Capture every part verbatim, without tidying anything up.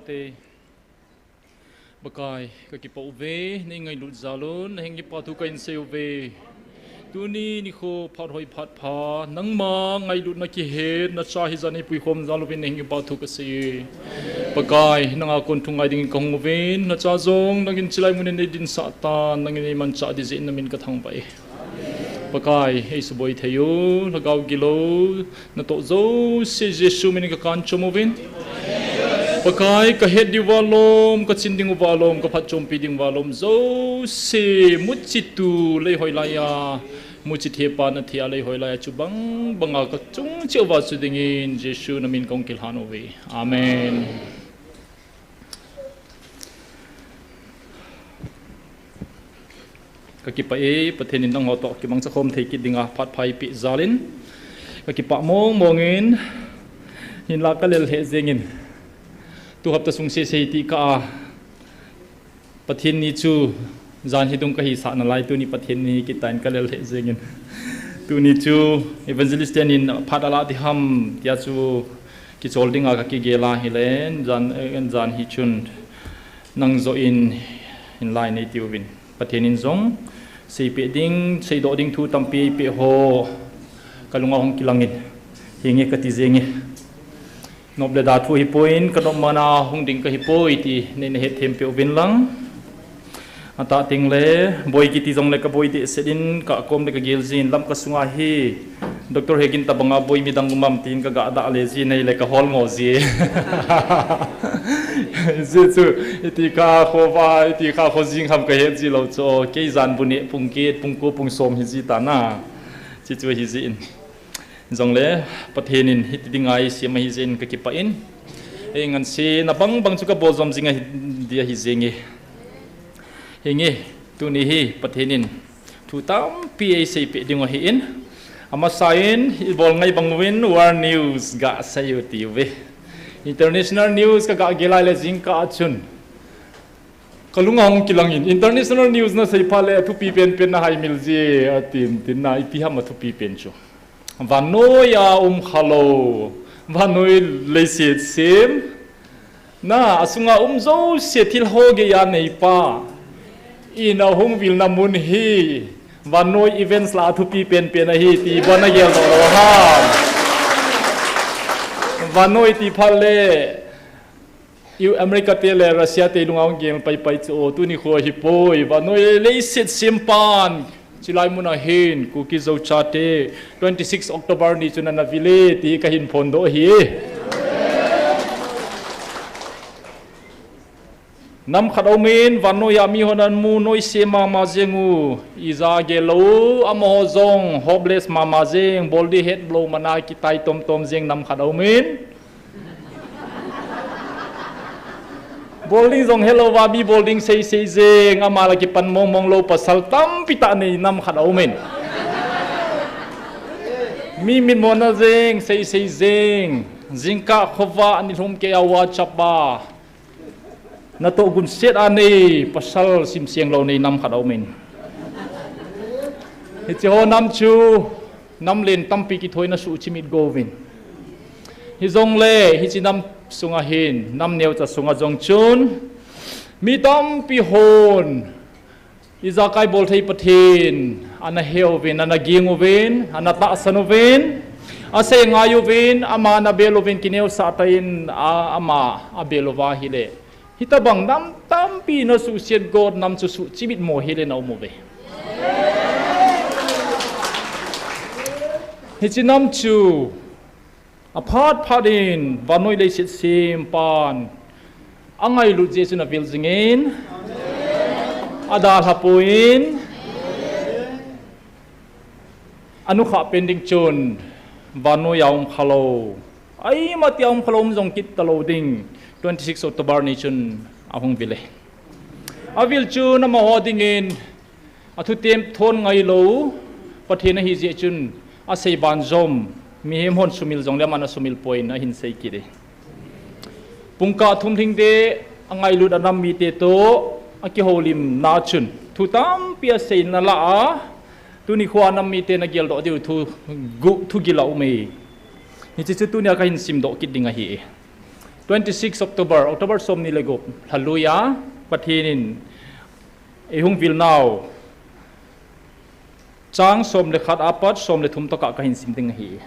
Te, Pakai, kakipah uve, nei ngailut jal un, nahin kipa thu kahin sei uve. Tuni nikho phat hoi phat pha, nangma ngailutna kihet, nacha hijat nei puikhom jal uvin nahin kipa thu kasei e. Pakai, nanga kon thu ngai dingin kahung uvin, nacha jong nangin chilai mun in nei dinsah tan, nangin nei manchah ding jeh in namin kathangvah e. Pakai, eisuboi thei u, lhagao gilou, natoh jouse Jesu min in kakan chom uvin. Pakai, kahet diu valom, kachin ding u valom, kaphatchompi ding u valom, jouse, muchi tulai hoilai a, muchi thepa nathei a lei hoilai a, chubang banga kachung cheh uva chu dingin, Jesu namin kahung kilhan uve. Amen. Kakipah e, Pathen in nangho toh kimangcha khom thei kit dinga phat pha eipeh jal in. Kakipah mong mong in, hinla kalel lheh jeng in. Tu hapta sung sese hiti kah a, Pathen ni chu jan hi dung kahisah nalai, tuni Pathen ni kit tan kalel lheh jeng in. Tuni chu Evangelist ten in phat alah ding ham, tia chu kichol dinga kakigel a hile, jan, jan hi chun nang joh in hinla nei tiuvin. Pathen in jong seipeh ding, seidoh ding thu tampi eipeh ho, kalunga hung kilang in, hinge kati jeng e. Nop le da thu hipoi, kanop man a hung ding kahipoi ti nei nahet them peh uvin lang. Atah teng le, boi kiti jongle kaboi dehset in, kakom le kagel jin, Lamka sunga hi, Doctor Hegin tabanga boi midang um am tin kaga dah le jin, ahile kahol ngo ji. Hijeh chu, iti kha khovah, iti kha kho jing ham kahet ji lou chu, kei jan bu neh pung get, pung ko, pung som hiji tan a. Hichu hijeh in. Jongle, Pathen in hiti dinga eisem ahi jeh in kakipah in. Ei ngansena bang bang chu kabol jom jing ahi, dia hi jeng e. Hinge, tuni hi Pathen in thu tampi eiseipeh ding u ahin. Amasa in, ibol ngai bang uvin, World News gasei u tiuve. International News kaga gel a le jingkah a chun, kalunga hung kilang in, International News nasei phat le athupi penpen nahaimil ji e, atin, tin na, ipi ham athupi pen chu. Vannoi a um khalou, vannoi leiset sem. Na, asunga um jouse thil ho geiya neipa. Ina hung vilna mun hi, vannoi events lah a thupi penpen ahi ti, ibola nagel doh lou ham. Vannoi ti phat le, U America te le Russia te lunga hung gel paipai chu, o, tuni kho hipoi, vannoi leiset sem pan, chilai mun a hin, Kuki Zo chate, twenty six October ni chun ana vil e, ti kahin phondoh ahi. Nam khat aumin, vannoi a mihon ana mu noise mama jeng u, ija gel lou, amaho jong hopeless mama jeng, bol ding het lou mana kitai tomtom jeng nam khat aumin. Bol ding jong helou va, mi bol ding seisei jeng, ama la kipan mongmong lou pasal tampi tah nei nam khat aumin. Mi mitmona jeng, seisei jeng, jingkah khovah nilhum keiya WhatsApp a. Natoh gunset a nei, pasal simseng lou nei nam khat aumin. Hiche ho nam chu, nam len tampi kithoina suhchimit gouvin. Hijongle, hiche nam sunga hin, nam neocha sunga jong chun, mi tampi hon, ijakai bolthei Pathen, ana heuvin, ana ging uvin, ana tahsan uvin, asei ngai uvin, ama ana bel uvin, kineosah tah in, a, ama abel uva ahile. Hitobang nam tampi nasuhset got nam chu suhchimit mo hile na um uve. Hiche nam chu, aphat phat in, vannoi leiset sem pan, angailut jeh chun avil jingin, adalha pon, anukhah pen ding chun, vannoi a um khalou, aimatia um khalou um jong kit talou ding, twenty six October ni chun ahung vil e. Avil chun amaho dingin, athutem thon ngailou, Pathen ahi jeh chun, asei banjom, mihem hon sumil jongle aman asumil poi in ahin sei kit e. Pungkah thum lhingte, angailut anam mite toh, akihoulimna chun, thu tampi asei nalah a, tuni khoa nam miten ageldoh diu thu, gu, thugil aume. Hiche chu tunia kahin simdoh kit ding ahi e. Twenty-six October, October somni le gup, lha lui a, Pathen in eihung vil nau, chang som le khat apat som le thum tokah kahin sim ding ahi.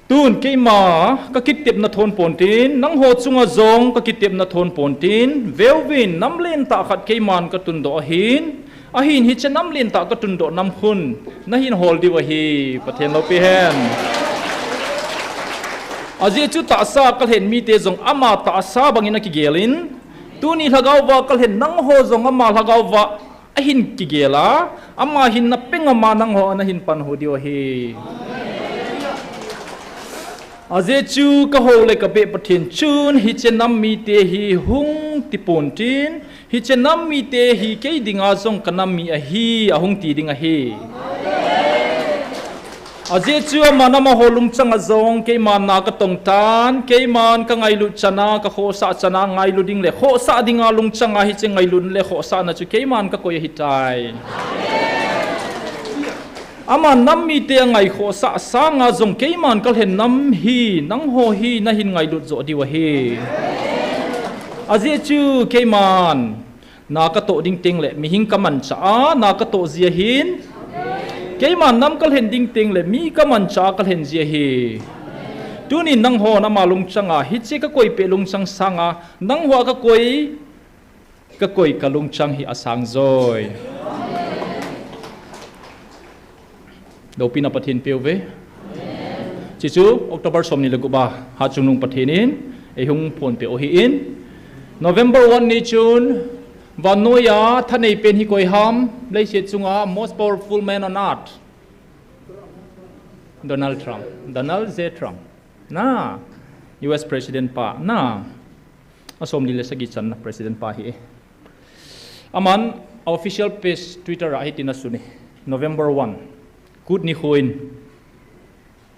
Tun keima kakitepna thon pontin, nangho chunga jong kakitepna thon pontin, veuvin, nam lentah khat keiman katundoh ahin, ahin hiche nam lentah katundoh nam khun nahin hol diu ahi, Pathen loupi hen. Ajeh chu tahsa kalhen mite jong ama tahsa bangin akigel in, tuni lhagao va kalhen nangho jong ama lhagao va ahin kigel a, ama hinna peng a nangho nahin panhu diu ahi. Ajeh chu kahou le kabeh Pathen chun hiche nam mite hi hung tipon tin, hiche nam mite hi kei dinga jong kanam mi ahi, ahung ti ding ahi. Ajeh chu aman amaho lungchang a jong keiman na katong tan, keiman kangailut chan a, kakhohsah chan a, ngailu ding le khohsah dinga lungchang a hiche ngailut le khohsahna chu keiman kakoi ahitai. Aman nam mite angai khohsah sanga jong keiman kalhen nam hi, nangho hi nahin ngailut joh diu ahi. Ajeh chu keiman na katoh ding teng le mihing kamanchah a na katoh ji ahin, keiman nam kalhen ding teng le mi kamanchah a kalhen ji ahi. Tunin nanghon ama lungchang a hiche kakoi peh lungchang sanga nangho a kakoi, kakoi kalungchang hi asang joi. Loupina Pathen peu ve. Chuchu October somni le gup a Hatchungnung Pathen in eihung phonpeh u ahin, November one ni chun vannoi a thanei pen hi koi ham, leiset chunga most powerful man on earth, Donald Trump, Donald J Trump, na, U S President pa, na, asomli le sagi channa President pa hi e. Aman official page Twitter a hitin asun e, November one, Kut nikho in,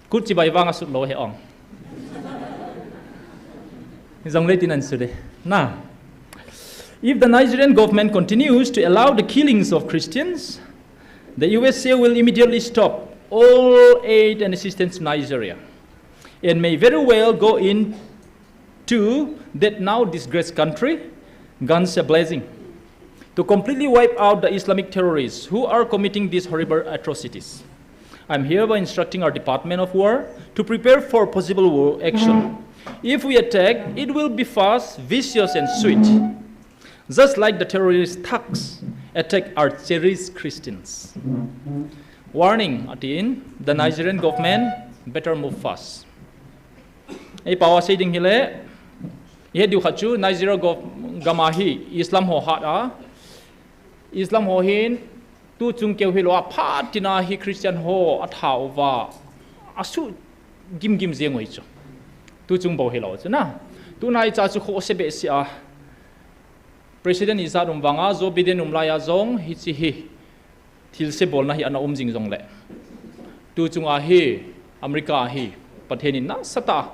Kut chibai vang asut lou he ong, jongle tin ahin sut e, na, if the Nigerian government continues to allow the killings of Christians, the U S A will immediately stop all aid and assistance to Nigeria and may very well go in to that now disgraced country, guns a blazing, to completely wipe out the Islamic terrorists who are committing these horrible atrocities. I am hereby instructing our Department of War to prepare for possible war action. If we attack, it will be fast, vicious, and sweet, just like the terrorist thugs attack our cherished Christians. Warning, atin, the Nigerian government better move fast. Ei pao a sei ding hile, ihet diu khat chu Nigeria gov-, gam a hi Islam ho hat a, Islam ho hin tuchung keu hilou a phat tina hi Christian ho atha uva, asuh gimgim jeng u hi chu. Tuchung bou hilou chu na. Tuna icha chu khohse behseh a, President ijat um vanga, Joe Biden um laiya jong hiche hi thilse bolna hi ana um jing jongle, tuchunga hi America a hi Pathen in nasatah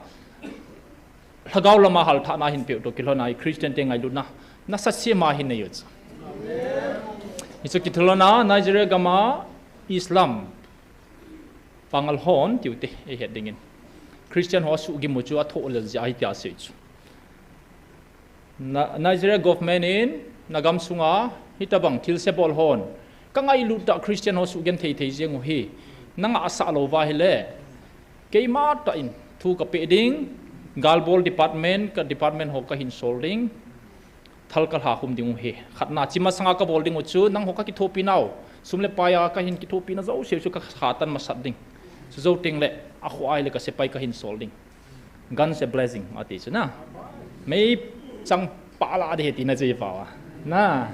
a lhagao lama halthahna ahin peh u toh kilhona hi Christian te ngailutna nasatah a ahin nei u chu. Hichu kilhona Nigeria gam a Islam pangal hon tiu te eihet dingin, Christian ho asuhgim u chu athoh lel jeh ahi tia asei chu. Na-, Nigeria government in nagam sunga hitobang thilse bol hon kangailut tah Christian ho suhgenthei thei jeng u hi nangahsah lou uva ahile, keima tah in thu kapeh ding, galbol department, ka department ho kahin sol ding, thal kalha khum ding u hi. Khatna, chi masanga kabol ding u chu nangho kakithopi nau, sum le pai a kahin kithopina jouse u chu kakha tan masat ding. Chujou tengle akhoh ahile kasepai kahin sol ding. Guns a blazing ati chu na. Meichang pah lah ding ahi tina chu ipa uva, na.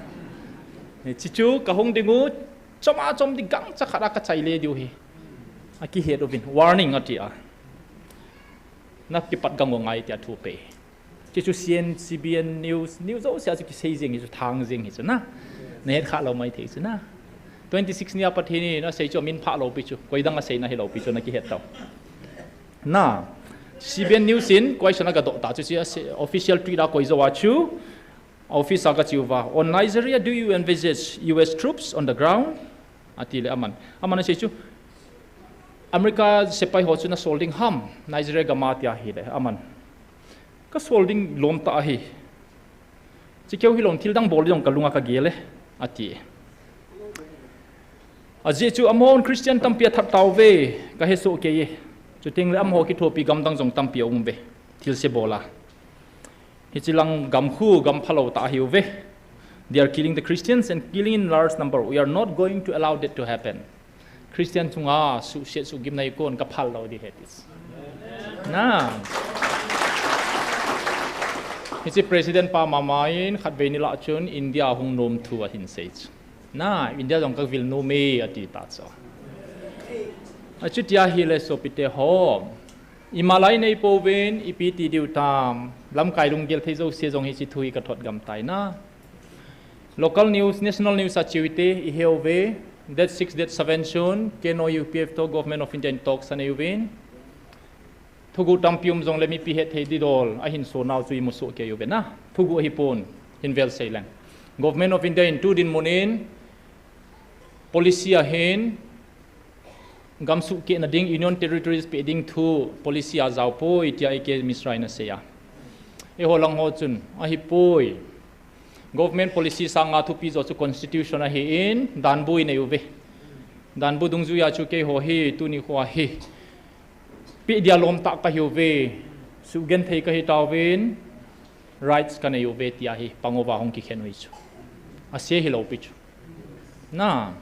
Chuchu kahung ding u, chom a chom ding gangcha khat a kachai le diu hi. Akihet uvin, warning ati a. Nakipat gang u ngai tia thu pe. Chuchu C N, C B N News, news jouse a chu kisei jeng hi chu, thang jeng hi chu na. Nahet khah lou maithei chu na. Twenty six nia Pathen in asei chu amin phah lou pi chu, koidang aseina hilou pi chu nakihet tau. Na, C B N News in question agadoh ta chu, chu official tweet a koi jou a chu, office a kache uva, on Nigeria, do you envisage U S troops on the ground? Atile aman, aman asei chu, America sepai ho chu nasol ding ham Nigeria gam a tia ahile aman, Ka sol ding lom ta ahi. Chi keu hi lom thil dang bol ding ka lunga ka gel e, a ti. A jeh chu amahon Christian tampi a that tauve, ka he soh kei e. Chuting le amaho kithopi gam dang jong tampi a um ve. Thil se bol a. Hichi lang gam khu, gam phalo ta ahi uve. They are killing the Christians and killing in large number. We are not going to allow that to happen. Christian chunga suhsiat suhgimna hi kon ka phal lou ding ahi ti. Na. Hichi President pa mama in khatvei ni lah chun India hung nom thu ahin sei chu. Na, India jong ka vil nom e a ti ta chu. A chuti ahi le sopite ho. Ima lai nei pouvin, ipi ti diu tam. Lamkai lunggel thei jouse jong hichi thu hi ka thot gam tai na. Local news, national news a chiu ite, i he uve, date six, date seven chun, K N O U P F toh Government of India in talks anei uvin. Thuguh tampi um jong le mipi het thei didol, ahin so nau chu i mu soh kei uve na. Thuguh ahi pon, hin vel sei leng. Government of India in tu dinmun in, policy ahin, gam suhkeh na ding, Union Territories pe ding thu, policy a jao poi, tia A K Mishra in asei a. Eiho lang ho chun, ahi poi. Government policy sanga thupi jo chu constitution ahin, danbu i nei uve. Danbu dungjuia chu keiho hi, tuni kho hi. Pe dia lom ta ka hi uve. Suhgenthei ka hi tauvin, rights ka nei uve tia hi, pang uva hung kikhen u hi chu. Ase hi lou pi chu. Na.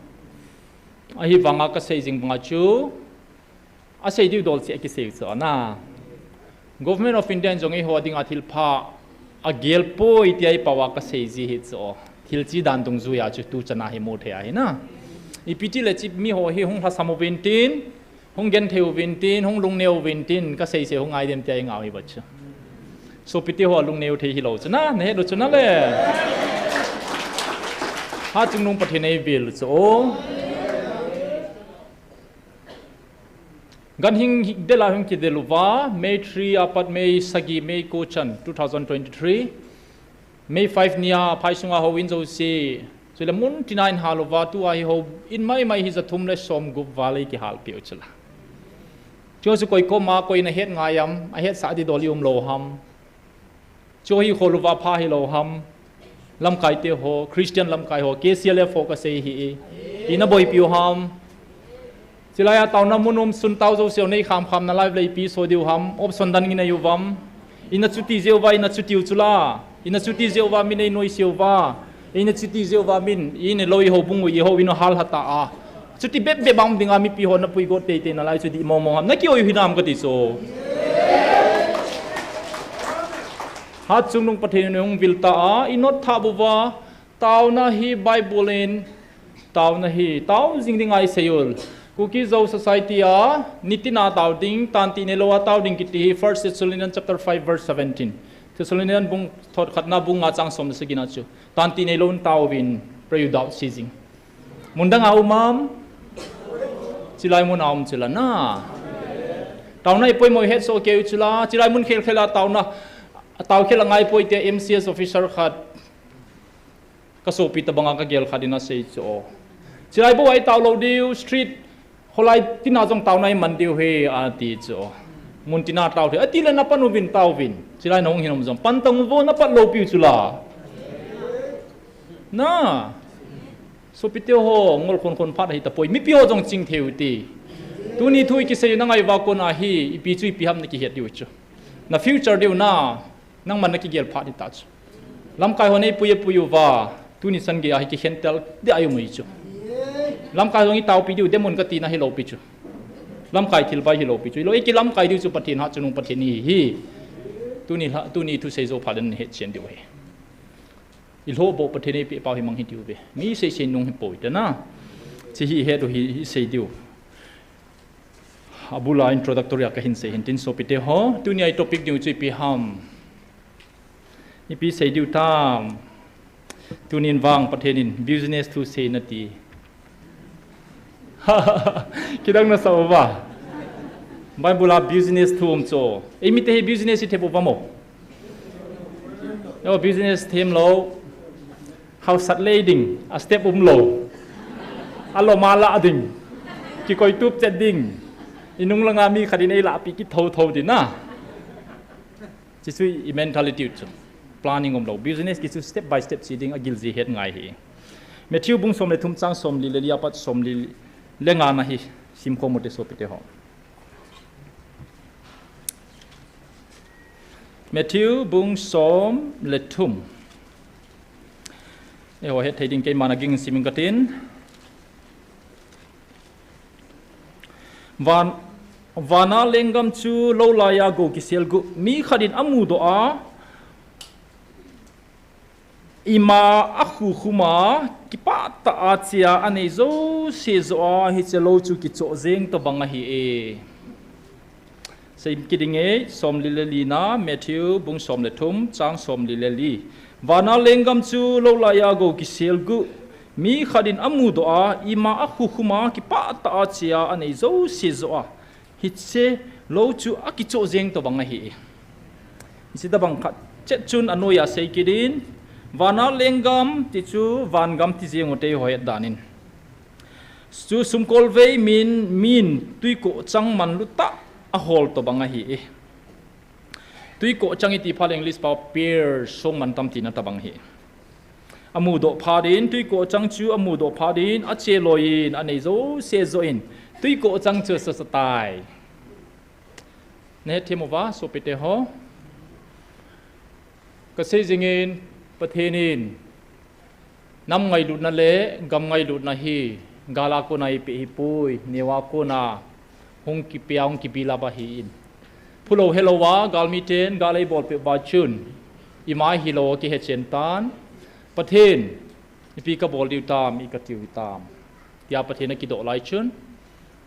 Ahi vanga ka sei jing vanga chu. Asei diu dol chi a kisei chu na. Government of India in jong eiho dinga thil pha a gel poi tia i pau a ka sei ji hi chu. Thil chi dan dungjuia chu tu chana hi mu thei ahi na. Ipi ti le chi mi ho hi hung lhasam uvin tin, hung genthei uvin tin, hung lungneo uvin tin, ka sei sei hung ngai dem tia i ngau hi ba chu. Sopite ho lungneo thei hi lou chu na, na he lou chu na le. Ha chungnung Pathen ei vil chu. Ganhing hi-, dela hung kidel uva, May three apat May sagi, May ko chan, two thousand twenty-three, May five nia, phai sunga houin jouse, chule mun tina in hal uva, tua hi houin mai mai hi ja thum le som gup val ei kihal piu chula. Chu chu koi koma, koi na het ngai am, a hetsah di dol i um lou ham. Chu hi khol uva pha hi lou ham. Lamkai te ho, Christian lamkai ho, K C L F ho ka sei hi. I na boipiu ham. Chilai a taona mun um sun tao jouse nei kham kham na lai le ipi so diu ham. Option dan ngi nei uvam. I na chuti jeh uva, i na chutiu chula. I na chuti jeh uva min ei noise uva. I na chuti jeh uva min, i ne lou i houbung u i hou i na hal hata a. Chuti bep bep a um dinga mipi ho na pui got tei tei na lai chu di mo mo ham. Na ki oi hi nam ka ti chu. Ha chungnung Pathen in hung vil ta a, i not tha buva, taona hi Bible in, taona hi, tao jing ding ai sei ul. Kuki Zo Society a, nitina tao ding, tanti nei lou a tao ding kiti hi, First Thessalonians chapter five verse seventeen. Thessalonians bung thot khatna bung nga chang som le sagi na chu. Tanti nei lou in tao uvin, pray without ceasing. Mun dang a um am? Chilai mun a um chula na. Taona i poimo het so keu chula. Chilai mun khel khel a taona. Tao khel a ngai poi tia M C S officer khat. Ka sopi tabanga ka gel khat in asei chu. Chilai bou ai tao lou diu street. Kholai tina jong taona i man diu hi a ti chu. Mun tina tao thei. A ti le na pan uvin tao uvin. Chilai na hung hin um jong. Pan tang uvo na pat lou piu chula. Na. Sopite ho, ngol khon khon phat hi tapoi. Mipi ho jong ching thei u ti. Tuni thu i kisei na ngai uva kona hi, ipi chu ipi ham na kihet diu chu. Na future diu na, nangman na kigel phat hi ta chu. Lamkai ho nei pui a pui uva, tuni san gei a hi kikhen tel, de ai um u hi chu. Lamkai ho ngi tao pi diu, de mun ka ti na hi lou pi chu. Lamkai thil vai hi lou pi chu. Lou i ki lamkai diu chu Pathen ha chungnung Pathen hi hi. Tuni la, tuni thu sei jo phat den het chen diu hi. I lhoh bou Pathen ei pe pau hi mang hi diu ve. Mi sei sei nung hi poi ta na. Chi hi het u hi, hi sei diu. Abula introductory a ka hin sei hin tin sopite ho. Tuni a i topic diu chu ipi ham. Ipi sei diu tam. Tunin vang Pathen in business thu sei na ti. Kidang na sa uva. Bible a business thu um chu. Ei mite hi business i thep uva mo. Yo, business them lou. Hausat lei ding, a step um lou. A lom a la ding. Kikoi tup chet ding. I nung langa mi khat in ei la pi ki tho tho ding na. Hichu i mentality chu planning umlou. Business kichu step by step chi ding agil ji het ngai hi. Matthew bung som le thum chang som li le li apat som li le nga na hi simkhom u te sopite ho. Matthew bung som le thum. Eiho het thei ding keiman aging simin katin. Van, vana lenggam chu lou laiya gou kisel gu mi khat in amudoh a, ima akhukhum a, kipah tah a chea anei jouse joh a, hiche lou chu kichoh jeng tobang ahi e. Sei kit ding e, som li le li na, Matthew bung som le thum, chang som li le li. Vana lenggam chu lou laiya gou kisel gu mi khat in amudoh a, ima akhukhum a, kipah tah a chea anei jouse joh a, hiche lou chu akichoh jeng tobang ahi. Hiche tobang khat chet chun anoiya sei kit in, vana lenggam ti chu vangam ti jeng u te eiho het dan in. Chu sumkolvei min, min twikoh chang manlu tah a hol tobang ahi e. Twikoh chang iti phat le English pao pier song man tam tina tobang hi. Amudoh phat in, twikoh chang chu amudoh phat in, ache loi in, anei jouse joh in, twikoh chang chu asa asa tai. Nahet them uva, sopite ho. Kasei jingin, Pathen in nam ngailutna le gam ngailutna hi gal a kona eipeh hipoi, neo a kona hung kipeh a hung kibilap ahi in. Phulou helou a galmi ten gal eibolpeh uva chun, ima hilou akihe chen tan. Pathen, ipi kabol diu tam, i katiu hitam, tia Pathen akidoh lai chun,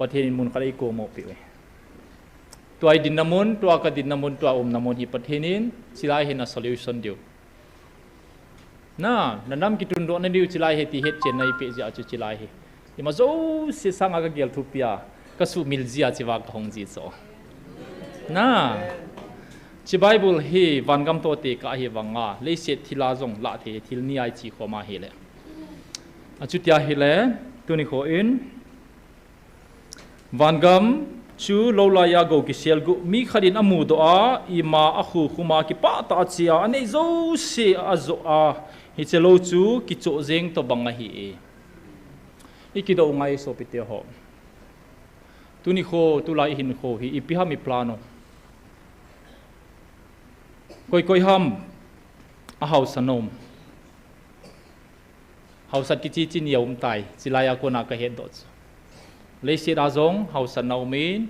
Pathen in mun khat eikomoh peh uve. Tua idinna mun, tua kadinna mun, tua umna mun hi Pathen in chilai hi na solution diu. Na, na nam kitundohna diu chilai hi ti hetchenna eipeh jeh a chu chilai hi. Ima jouse sanga kagel thupi a, kasuhmil jia chiva kahung ji chu. Na, chi Bible hi vangam toh tekah ahi vanga, leiset thil a jong lah thei thil ni a ichi khom ahile. Achuti ahile, tuni kho in, vangam chu lou laiya gou kisel gu mi khat in amudoh a, ima akhukhum a, kipah tah a chea anei jouse ajoh a, hiche lou chu kichoh jeng tobang ahi e. Ikidoh u ngai sopite ho. Tuni kho, tulai ihinkho hi ipi ham i plan u? Koi koi ham ahaosa nom? Haosat kichi chi ni aum tai, chilai a kona kahetdoh chu. Leiset a jong haosatna um in,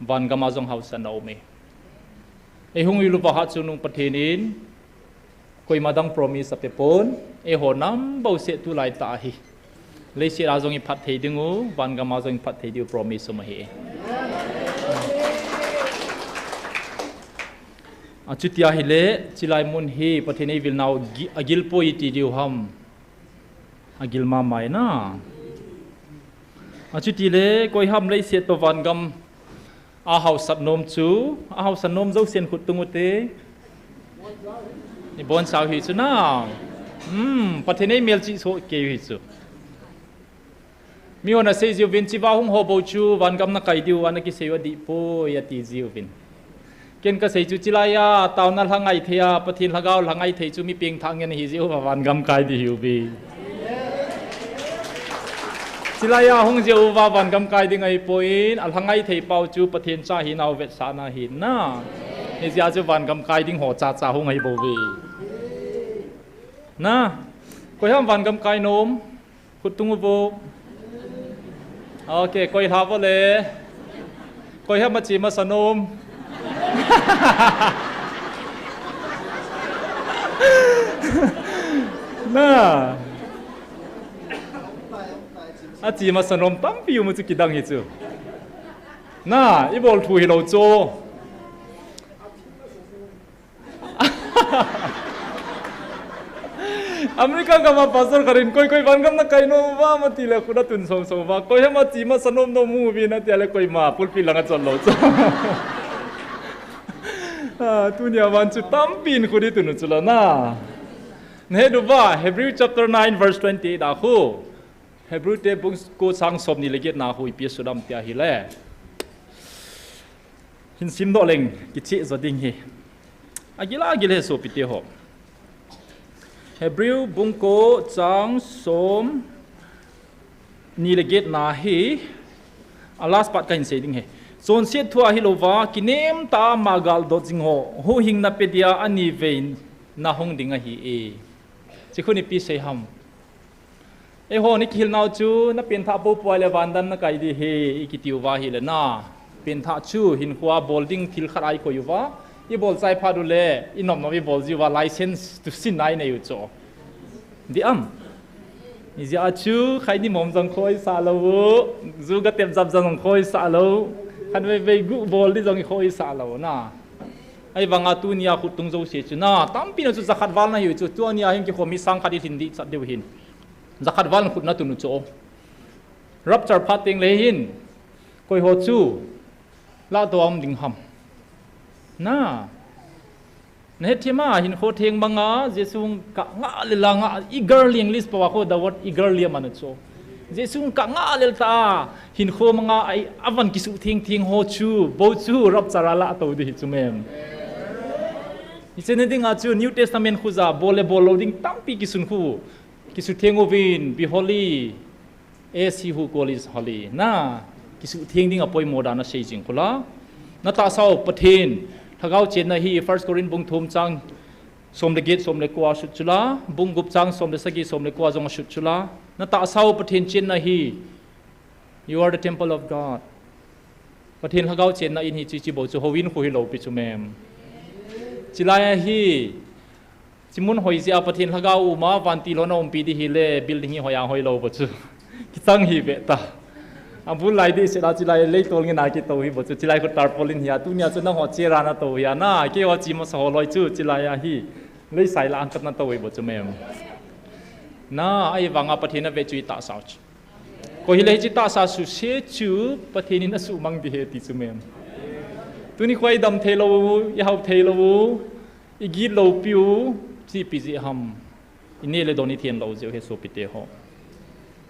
vangam a jong haosatna um e. Eihung iluva hatchungnung Pathen in koima dang promise apepon, eiho nam bouseh tulai tah hi leiset a jong iphatthei dingu, vangam a jong iphatthei diu promise um ahi. Achuti ahile, chilai mun hi Pathen eivilnau gi-, agilpoi iti diu ham? Agil mama e na. Achutile, koi ham leiset toh vangam ahaosat nom chu, ahaosat nom jousen khut tung ute. Ibonsau hi chu na. Hmm, Pathen in eimelchih soh kei u hi chu. Mihon asei jiuvin, chiva hung ho bou chu vangam nakai diu ana kisei u adihpoi ati jiuvin. Ken kasei chu chilai a, taona lhangai thei a, Pathen lhagao lhangai thei chu mi pengthah ngen ahi jeh uva vangam kai ding ahiuve. Chilai a hung jeh uva vangam kai ding ahipoi, alhangai thei pau chu Pathen cha hinau vetsahna ahi na. Hijeh a chu vangam kai ding ho chacha hung ahibouve. Na, koi ham vangam kai nom? Khut tung uvo. Ok, koi lha vo le. Koi ham ache masa nom? Na. Ache masa nom tampi um u chu kidang hi chu. Na, ibol thu hilou chu. America gam a pastor khat in koi koi vangam nakai nom uvam atile khut atun songsong uva. Koi ham ache masa nom nom hung uvin atile koima pulpit lang achot lou chu. Ah, tunia vang chu tampin khut itun u chu la na. Nahet uva, Hebrew chapter nine verse twenty-eight a khu. Hebrew te bung ko chang somni le get na khu ipi asudam tia ahile. Hin simdoh leng, kicheh jo ding hi. Agil agil e sopite ho. Hebrew bung ko chang som ni le get na hi, a last part kahin sei ding ahi. Chonset thua hilouva, kinem tah a ama galdot jing ho, huhhingna pe dia ani vei na hung ding ahi e. Chi khu ipi sei ham. Eiho, i kihil nau chu, na pengthah popo le van dan na kai ding ahi, i kiti uva ahile na. Pengthah chu, hinkhoa bol ding thil khat a i koi uva. I bol chai phat uleh, i nom nom i bol jiuva, license to sin a i nei u chu. Di am. Ijeh chu, khaini mom jong khoisah lou u, ju ga tep jap jong khoisah lou, khatvei vei gu bol ding jong khoisah lou na. Ahivanga tunia khut tung jouse chu na, tampi na chu jakhat val na hiu chu, tunia hin kikhom mi sang khat i lhin ding chat diu hin. Jakhat val khut na tun u chu. Rapture phat teng le hin, koi ho chu, la to um ding ham. Na, na hethem a, hinkho theng manga, Jesu kah nga le la nga, eagerly English pao a kho, the word eagerly aman u chu. Jesu kah nga le ta, hinkho manga, ai, avan kisuh theng theng ho chu, bou chu, rapture a la to ding hi chu mem. Hiche ni dinga chu, New Testament khu ja, bol le bol lou ding tampi kisun khu. Kisutheng uvin, be holy, as he who call is holy. Na, kisutheng ding apoimo dan asei jing khu la. Na tahsa u Pathen, lhagao chenna hi First Corinth bung thum chang som le get, som le ko a sut chu la, bung gup chang som le sagi, som le ko a jong asut chu la. Na tahsa u Pathen chenna hi, you are the temple of God. Pathen lhagao chenna in hi chi chi bou chu houin khu hilou pi chu mem. Chilai a hi, chi mun hoi jeh a Pathen lhagao um a vantil hon a umpi ding hile building hi hoi a hoi lou bou chu. Kichang hi ve ta. Abul lai ding sela chilai lei tol ngen a kito hi bou chu. Chilai khu tarpaulin hi a tunia chu nangho chera na to hi a na. Keiho chi masa ho loi chu chilai a hi. Lei sai la ang kat na to hi bou chu mem. Na, ahivanga Pathen a ve chu i tahsa u chu. Koi hile hiche tahsa suse chu Pathen in asuhmang ding ahi ti chu mem. Tuni khoa i dam thei lou u, i hao thei lou u, i git lou piu, chi pi jeh ham. I neh le don i then lou jeh u ahi sopite ho.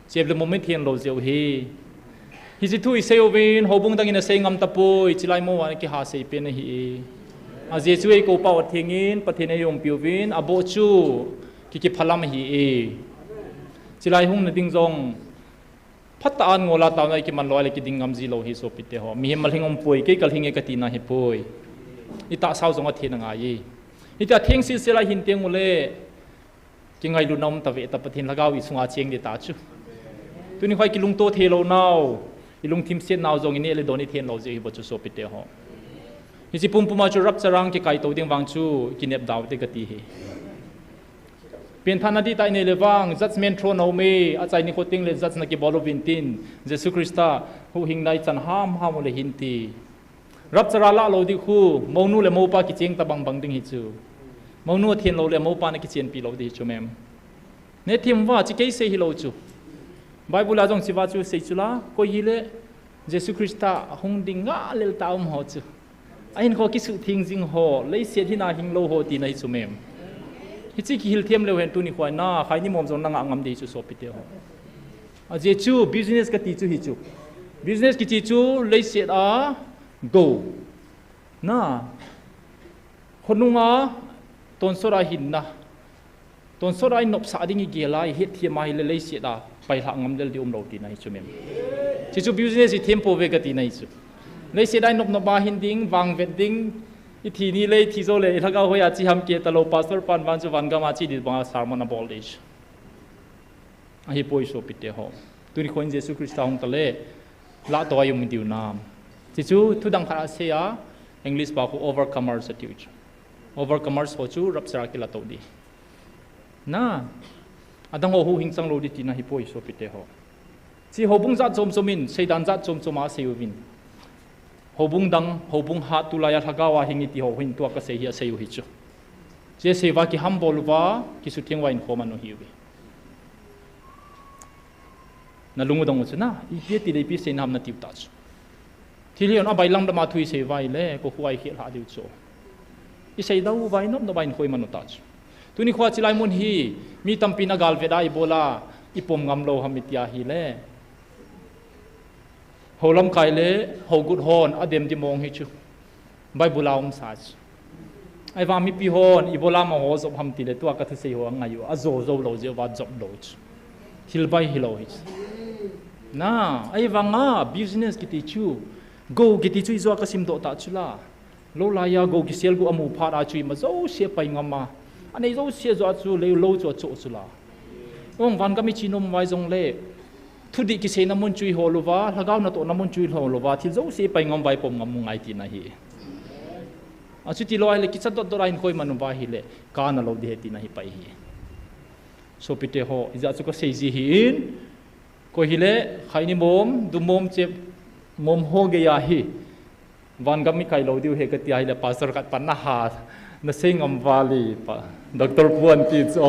Chep le mom i then lou jeh u ahi. Hiche thu i sei uvin, houbung dang in asei ngam tapoi, chilai mo a kiha sei pen ahi. Ajeh chu ei kou pau atheng in, Pathen ei umpi uvin, aboh chu, ki kiphalam ahi e. Chilai hung na ding jong, phat a an ngol a taona i kiman lou le kiding ngam ji lou hi sopite ho. Mihem malhing um poi, kei kalhing e kati na hi poi. I tahsa u jong athen angai e. Hitia theng silsel a hin teng ule, kingailut na um ta ve ta Pathen lhagao i sunga cheng ding ta chu. Tuni khoa i kilungto thei lou nau, i lungthim set nau jong i neh le don i then lou jeh hi bou chu sopite ho. Hiche pumpum a chu rapture a kikai to ding vang chu, kinep dau te kati hi. Pengthahna ding tah i nei le vang, judgment throne a um e, achai nikho teng le judge na kibol uvin tin, Jesu Christa huhhingna i chan ham ham u le hin ti. Rapture a la lou ding khu, mounu le moupa kicheng ta bang bang ding hi chu. Mounu athen lou le moupa na kichenpi lou ding hi chu mem. Neh them uva, chi kei sei hilou chu. Bible a jong chi uva chu sei chu la, koi hile, Jesu Christa hung ding nga lel ta um ho chu. Ahin kho kisuhtheng jing ho, leiset hin a hing lou ho tina hi chu mem. Hiche kihil them leu hen tuni khoa na, khaini mom jong na ngah ngam ding chu sopite ho. Ajeh chu business kati chu hi chu. Business kiti chu leiset a go. Na. Khonung a tonsot a hinna. Tonsot a i nopsah ding i gel a, i hetthem a hile leiset a pailhah ngam lel ding um lou tina hi chu mem. Chi chu business i them pou ve kati na hi chu. Leiset a i nop nop a hin ding, vang vet ding, i thi ni le, i thi jou le, i lhagao hoi a chi ham keh ta lou, pastor pan vang chu van gam a chi ding bang a sermon a bol ding chu. Ahi poi sopite ho. Tuni khoa in Jesu Christa hung ta le, la to a i um diu nam. Chi chu, thu dang khat a sei a, English pao khu overcomers ati u chu. Overcomers ho chu rapture a kila to ding. Na, adang ho huhhing chang lou ding tina hi poi sopite ho. Chi houbung jat chom chom in, seidan jat chom chom a sei uvin. Houbung dang, houbung hat tulai a lhagao a hing i ti ho hin tua ka sei hi a sei u hi chu. Chi sei uva kihambol uva, kisutheng uva in khoman u hi uve. Na lung u dong u chu na, ipi ti le ipi sei nam na tiu ta chu. Thil hi on a bailam dama thu i sei uva ile, ko khu a i khel ha diu chu. I sei dau uva i nop nop uva in khoman u ta chu. Tuni khoa chilai mun hi, mi tampi na gal vet a i bol a, i pom ngam lou ham i ti a hile. Hou lamkai le, hou gut hon, a dem di mong hi chu. Bible a um sa chu. Ahivang mipi hon ibola amaho jop ham tile tua kathusei ho angai u, ajo jou lou jeh uva jop lou chu. Thil bai hilou hi chu. Na, ahivanga business kiti chu, gou kiti chu ijou a kasimdoh tah chu la. Lou laiya gou kisel gu amu phat a chu ima jouse apai ngam a. Anei jouse joh a chu lou chu achoh chu la. Ong, vangam iche nom uva jongle, thudih kiseina mun chu ihol uva, lhagao natohna mun chu ihol uva, thil jouse ipai ngam uva ipom ngam u ngai tina ahi. Achuti lou ahile kichat dotdot a hinkho iman uva ahile, kana lou ding ahi tina ahi pai hi. Sopite ho, ijeh chu kasei ji ahin, koi hile, khaini mom, dumom, chep mom ho geiya hi vangam ikai lou diu ahi kati ahile, pastor khat pan naha, nasei ngam uva le pa, Doctor Pu anti chu.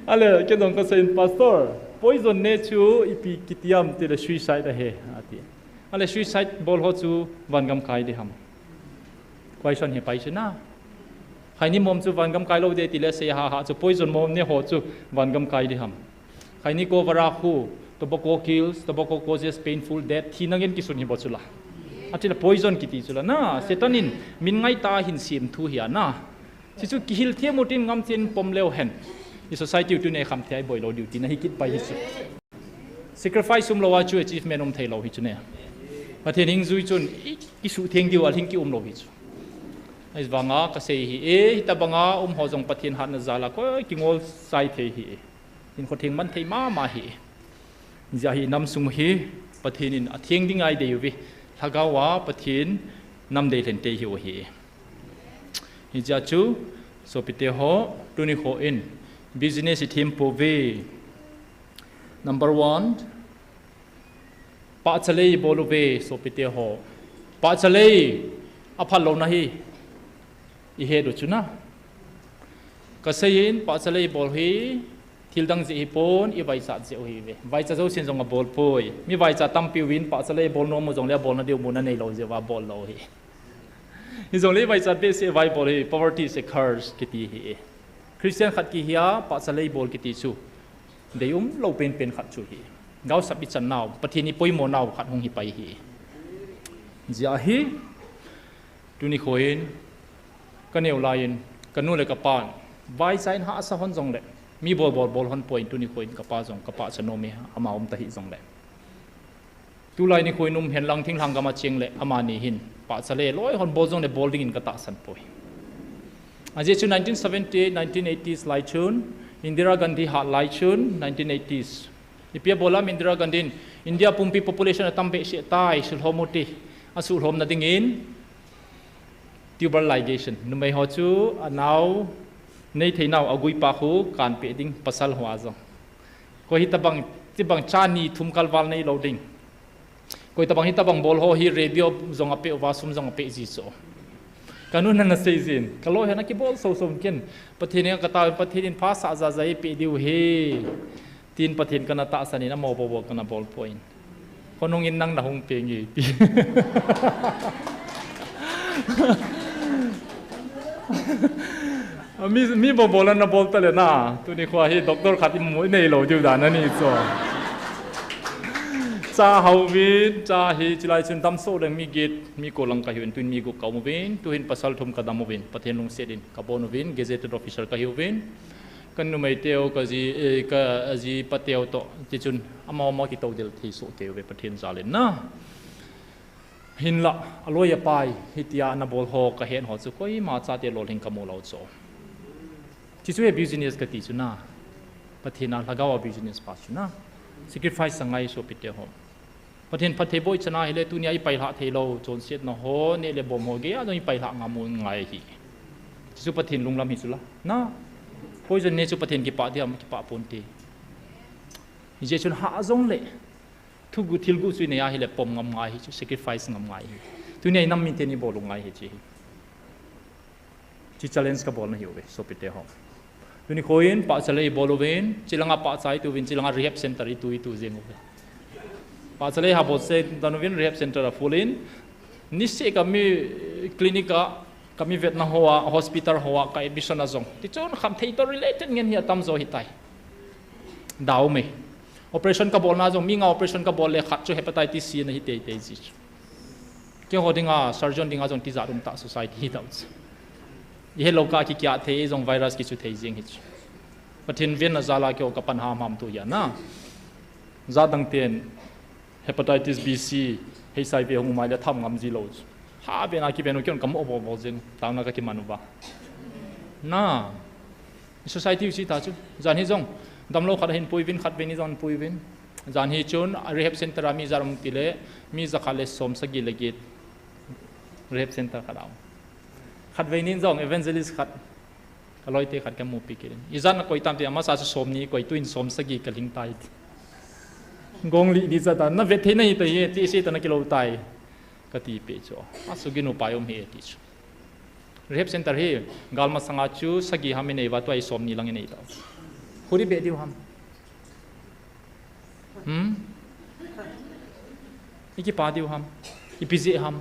Ale, kei jong kaseiyin, pastor, poison ne chu ipi kiti ham tile suicide ahi, ati. Ale, suicide bol ho chu vangam kai ding ham? Question hi pai chu na. Khaini mom chu vangam kai lou ding tile sei haha chu, poison mom ne ho chu vangam kai ding ham? Khaini cobra khu, tobacco kills, tobacco causes painful death, thina ngen kisun hi bou chu la. Atile poison kiti chu la na, Satan in min ngai tah a hin sem thu hi a na. Hichu kihil them utin ngam chen pom leu hen, i society u tuni khamthei a iboi lou diu tina ahi kit pai hi chu. Sacrifice umlou a chu achievement um thei lou hi chu ne. Pathen hing jui chun i kisuhtheng diu a hing kium lou hi chu. Ahivanga kasei hi e, hitobanga um ho jong Pathen hatna jal a koi kingol chai thei hi e. Hinkho theng man thei mama hi e. Ijeh hi inam sung hi Pathen in atheng ding a idei uve. Lhagao a Pathen nam deilhen te ihiu ahi. Hijeh chun, sopite ho, tuni kho in business ithem pouve. Number one, pahchalei bol uve, sopite ho. Pahchalei aphal louna hi ihet u chu na. Kaseiyin, pahchalei bol hi thil dang jeh hipon, ivaichat jeh u ahiuve. Vaicha jousen jong abol poi. Mi vaicha tampi uvin pahchalei bol nom u jongle abolna diu mun anei lou jeh uva abol lou ahi. Hijongle ivaichat behseh uva ibol hi, poverty is a curse kiti ahi e. Christian khat kihia pahchalei bol kiti chu deium lou penpen khat chu ahi. Gaosap ichan nau, Pathen ipoimo nau khat hung hi pai ahi. Ijeh hi, tuni kho in, kaneo laiyin, kanu le kapan vaicha in hahsa hon jongle, mi bol bol bol hon poi, tuni kho in kapa jong kapahcha nom e, ama um tahih jongle. Tulai nikho in um henlang thinglhang gam a cheng le amani hin pahchalei loi hon bol jongle bol dingin katahsan poi. Ajeh chu nineteen seventy-eight, nineteen eighties lai chun, Indira Gandhi hat lai chun, nineteen eighties. Ipi abol ham Indira Gandhi in, India pumpi population atam behseh tai, sulhom u hite, asuhlhomna dingin tubal ligation. Numei ho chu anao, nei thei nau aguipa khu kanpeh ding, pasal ho a jong. Koi hitobang, hitobang cha ni thum kalval nei lou ding. Koi hitobang hitobang bol ho hi radio jong apeh uva, sum jong apeh ji chu. Kanu in ana sei jin, kaloi hon akibol soso ken. Pathen in kataovin, Pathen in pha sah jaja eipeh diu ahi, tin Pathen kana tahsan in, amaho bou bou kana bol poi. Khonung in nang nahung peng e ti. Mi, mi bou bou la nabol tale na. Tuni kho hi doctor khat imu inei lou diu dan ahi chu. Cha hao uvin, cha hi chilai chun damsot leng mi get, mi ko lang kahiuvin, tuin mi gup kaum uvin, tuhin pasal thum kadam uvin, Pathen lungset in kabon uvin, gazetted officer kahiuvin. Kanumei teu, kaji, eh, kajipa teu toh, tichun amaho amaho kitou del thei soh kei uve Pathen jal in na. Hinlah, aloi apai, hitia anabol ho kahet ho chu koima chate lolhing kamu lou chu. Hichu hi business kati chu na. Pathen a lhagao a business pa chu na. Sacrifice angai sopite ho. Pathen phattheiboh ichan a hile tunia ipailhah theilou, chonsetna ho, neh le bom ho geiya jong ipailhah ngam u ngai ahi. Hichu Pathen lunglam hi chu la. Na, poison ne chu Pathen kipah ding ham, kipah ponte. Hijeh chun hah jongle, thuguh thilguh chu inei a hile pom ngam ngai ahi chu, sacrifice ngam ngai ahi. Tunia inam miten ibol u ngai ahi chu hi. Hiche challenge kabolna ahiuve, sopite ho. Tuni kho in pahchalei ibol uvin, chilanga pahcha itu uvin, chilanga rehab center itu itu jeng uve. Pahchalei ha bolse dan uvin rehab center a full in, niseh kami clinic a, kami vetna hoa, hospital hoa ka admission a jong, tichun khamthei toh related ngen hi atamjo ahitai. Dau me. Operation kabolna jong, mi nga operation kabol le khat chu hepatitis C ana hi teitei ji chu. Keiho dinga, surgeon dinga jong tijat umtah society hi tau chu. Ihet lou kah kikiah thei, jong virus kichu thei jeng hi chu. Pathen venna jal a keiho kapan hamham tu hi a na. Jat dang ten hepatitis B, C, HIV hung um a ahile tham ngam ji lou chu. Ha ven a kiven u keiho kamu bol bol jeng, taona kakiman uva. Na. Society u chu hita chu. Jan hi jong, damlou khat ahin pui uvin, khatvei ni jong pui uvin. Jan hi chun, a rehab center a mi ijat um tile, mi jakhat le som sagi le get. Rehab center khat a um. Khatvei ni jong evangelist khat, kaloite khat kamupi kit in. Ijat nakoi tam ti, amasa chu som ni koi, tuin som sagi kalhing tai ti. Gong li di jat a, navet thei nahi tai, ti sei ta nakilou tai. Kati peh chu. Asugin upai um hi e ti chu. Rehab center hi, galmasanga chu sagi ham inei uva, tua hi som ni lang inei tau. Huri be diu ham. Hmm? Ikipa diu ham. Ipi jeh ham.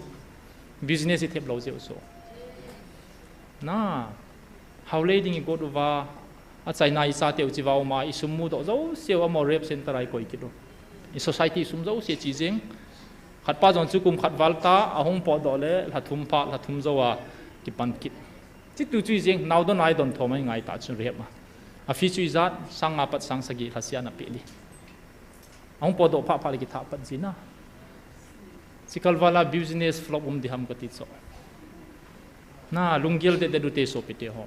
Business ithep lou jeh u chu. Na. Haolei ding igot uva. Achaina ichateu chiva uma, isum mudoh jouseu amaho rehab center a ikoi kit u. I society sum jouse chi jeng. Khatpa jong chu kum khat val ta, ahung potdoh le, lha thum pha, lha thum jou a kipan kit. Chitu chu hi jeng, naodon a idon thom a ingai ta chu rehab a. A fee chu ijat, sang nga pat sang sagi lhasia ana peh li. Ahung potdoh phah phah le kithah pat jin a. Chikal val a business flop um di ham kati chu. Na, lunggel det det ute sopite ho.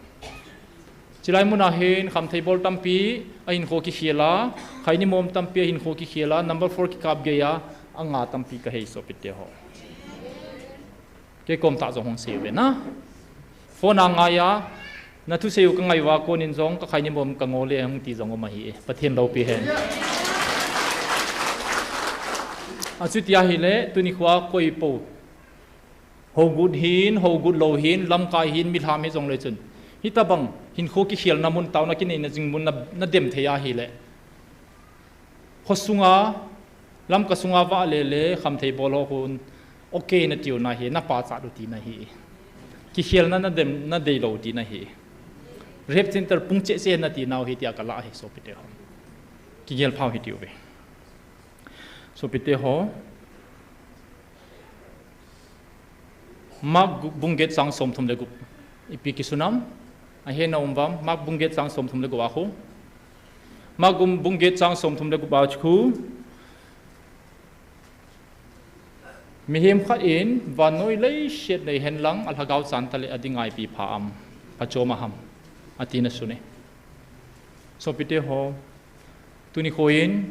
Chulai mun a hin khamthei bol tampi, ahinkho kikhel a, khaini mom tampi, ahinkho kikhel a, number four kikap gei a, anga tampi kahei sopite ho. Kei kom tah jong hung sei uve na. Phone a ngai a, nathusei u kangai uva konin jong, kakhaini mom kangol e hung ti jong um ahi e. Pathen loupi hen. Achuti ahile, tuni khoa koi po. Hougut hin, hougut lou hin, lamkai hin, milham hi jongle chun. Hitabang, hinkho kikhelna mun, taona kineina jing mun na, nadem thei ahile. Khosunga, Lamka sunga vahle le, khamthei bol ho khun, okay natiu nahi, napachat u tina hi. Kikhelna nadem, nadei lou tina hi. Rehab center pung cheh cheh natinau hi tia kalah hi, sopite ho. Kigel phau hitiuve. Sopite ho. Mark gu-, bung get chang somthum le gup. Ipi kisunam? Ahena um vam, Mark bung get chang somthum le gup a khu. Mark gum-, bung get chang somthum le gup a khu. Mihem khat in, vannoi leiset nei henlang, alhagao chan tale ading a ipi pha am, phachom a ham, atina sune. Sopite ho, tuni khoin,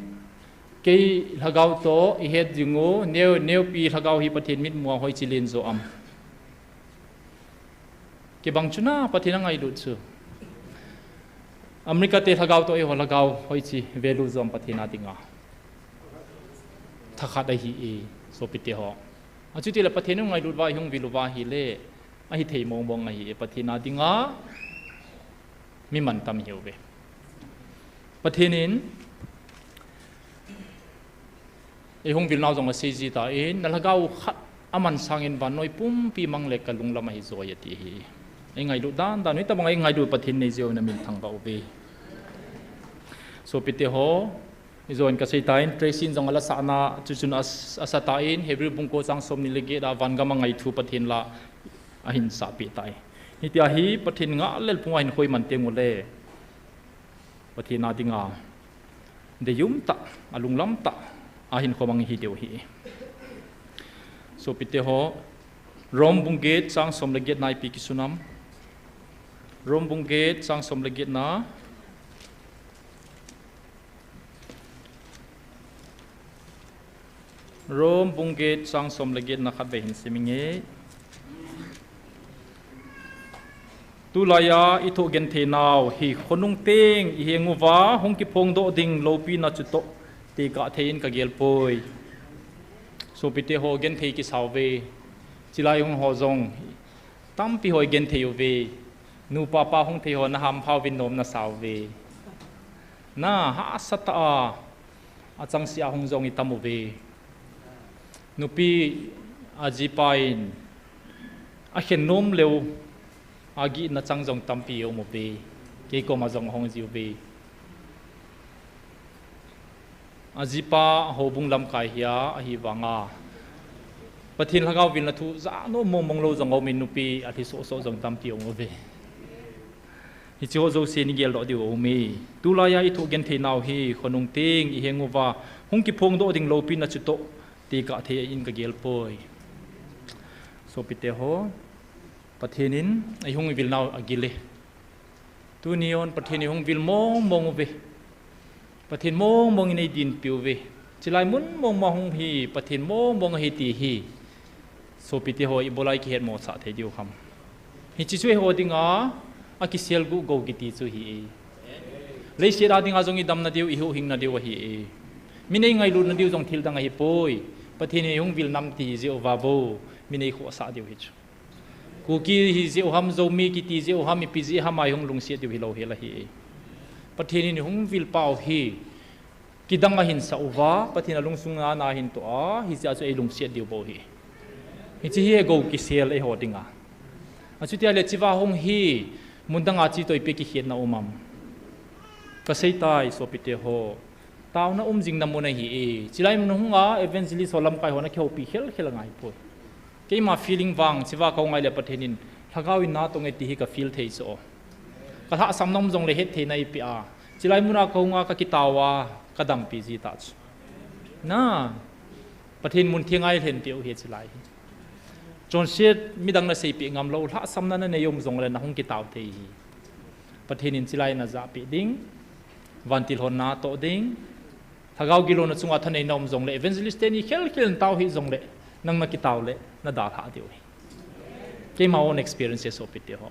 kei lhagao toh, ihet jing u, neo, neopi lhagao hi Pathen mitmu a hoiche len jo am. Kibang chu na, Pathen angailut chu. America te lhagao toh eiho lhagao hoiche value jo am Pathen a dinga. Thakhat ahi e, sopite ho. Achutile Pathen angailut uva, ihung vil uva ahile, ahithei mong mong ahi e, Pathen a dinga. Mi mantam hiuve. Pathen in, eihung vilnau jong asei ji tan, nalhagao khat aman sangin vannoi pumpi mang le kalunglam ahi joi ati hi. Eingailut dan dan, hitabang eingailut Pathen nei jeh u namin thangvah uve. Sopite ho, ijon kasei tan, Tracy in jong ala sahna, chuchun as-, asa tan, Hebrew bung ko chang somni le get a vangam angai thu Pathen la ahin sahpeh tai. Hitia hi Pathen ngah lelphung a hinkho iman teng ule. Pathen a dinga. Deiyum tah, alunglam tah, ahinkho mang hi diu hi. Sopite ho, Rom bung get chang som le get na ipi kisunam. Rom bung get chang som le get na. Rom bung get chang som le get na khatvei hin sim inge. Tulai a ithoh genthei nau hi khonung teng iheng uva hung kiphongdoh ding loupina chutoh tekah thei in kagel poi. Sopite ho genthei kisa uve. Chilai hung ho jong tampi ho igenthei uve. Nupa pa hung thei ho nahampha uvin nom nasa uve. Na hahsa tah a, achangseh a hung jong itam uve. Nupi ajipa in akhen nom leu, agihna chang jong tampi aum uve. Kei koma jong ahung ji uve. Ajipa houbung lamkai hia, ahivanga. Pathen lhagao vilna thu ja nom mong mong lou jong aume, nupi alhi soh soh jong tampi aume. Hiche ho jouse nei geldoh diu aume. Tulaiya i thoh genthei nau hi khonung teng i heng uva hung kiphongdoh ding loupina chutoh tekah thei ahin ka gel poi. Sopite ho, Pathen in eihung vil nau agil e. Tuni hin Pathen eihung vil mong mong uve. Pathen mong mong in eidinpi uve. Chilai mun mong mong hung hi Pathen mong mong ahi ti hi. Sopite ho, ibola i kihetmosah thei diu ham? Hiche chu eiho dinga akiselguh gou kiti chu ahi e. Leiset a dinga jong i damna diu, i huhhingna diu ahi e. Min eingailutna diu jong thil dang ahipoi. Pathen in eihung vil nam ti jeh uva bou min eikhohsah diu ahi chu. Kuki hi jeh u ham, Zomi kiti jeh u ham, ipi jeh ham a eihung lungset diu hilou hel ahi e. Pathen in eihung vil pau hi kidang ahin sah uva, Pathen alungsunga na ahin toh a, hijeh a chu eilungset diu bou ahi. Hiche hi gou kisel eiho dinga. Achuti ahile hichea hung hi mun danga che toh ipi kikhetna um am? Ka seitai sopite ho. Taona um jingna mun ahi e. Chilai mun hunga evangelist ho, lamkai ho na kihoupi khel khel angai poi. Keima feeling vang, hichea ka hung ahile Pathen in lhagao in na tong e ti hi ka feel thei chu. Ka lhahsamna um jongle hetthei na eipeh a, chilai muna ka hunga ka kitao a, ka dampi ji ta chu. Na, Pathen mun theng a eilhenpeh u ahi chilai hi. Chonset midang na seipeh ngam lou, lhahsamna na nei um jongle na hung kitao thei ahi. Pathen in chilai na japeh ding, vantil hon na toh ding, lhagao gilou na chunga thaneina um jongle, evangelist teni khel khel in tao hih jongle, nang na kitao le na dalhah diu ahi. Keima own experience e sopite ho.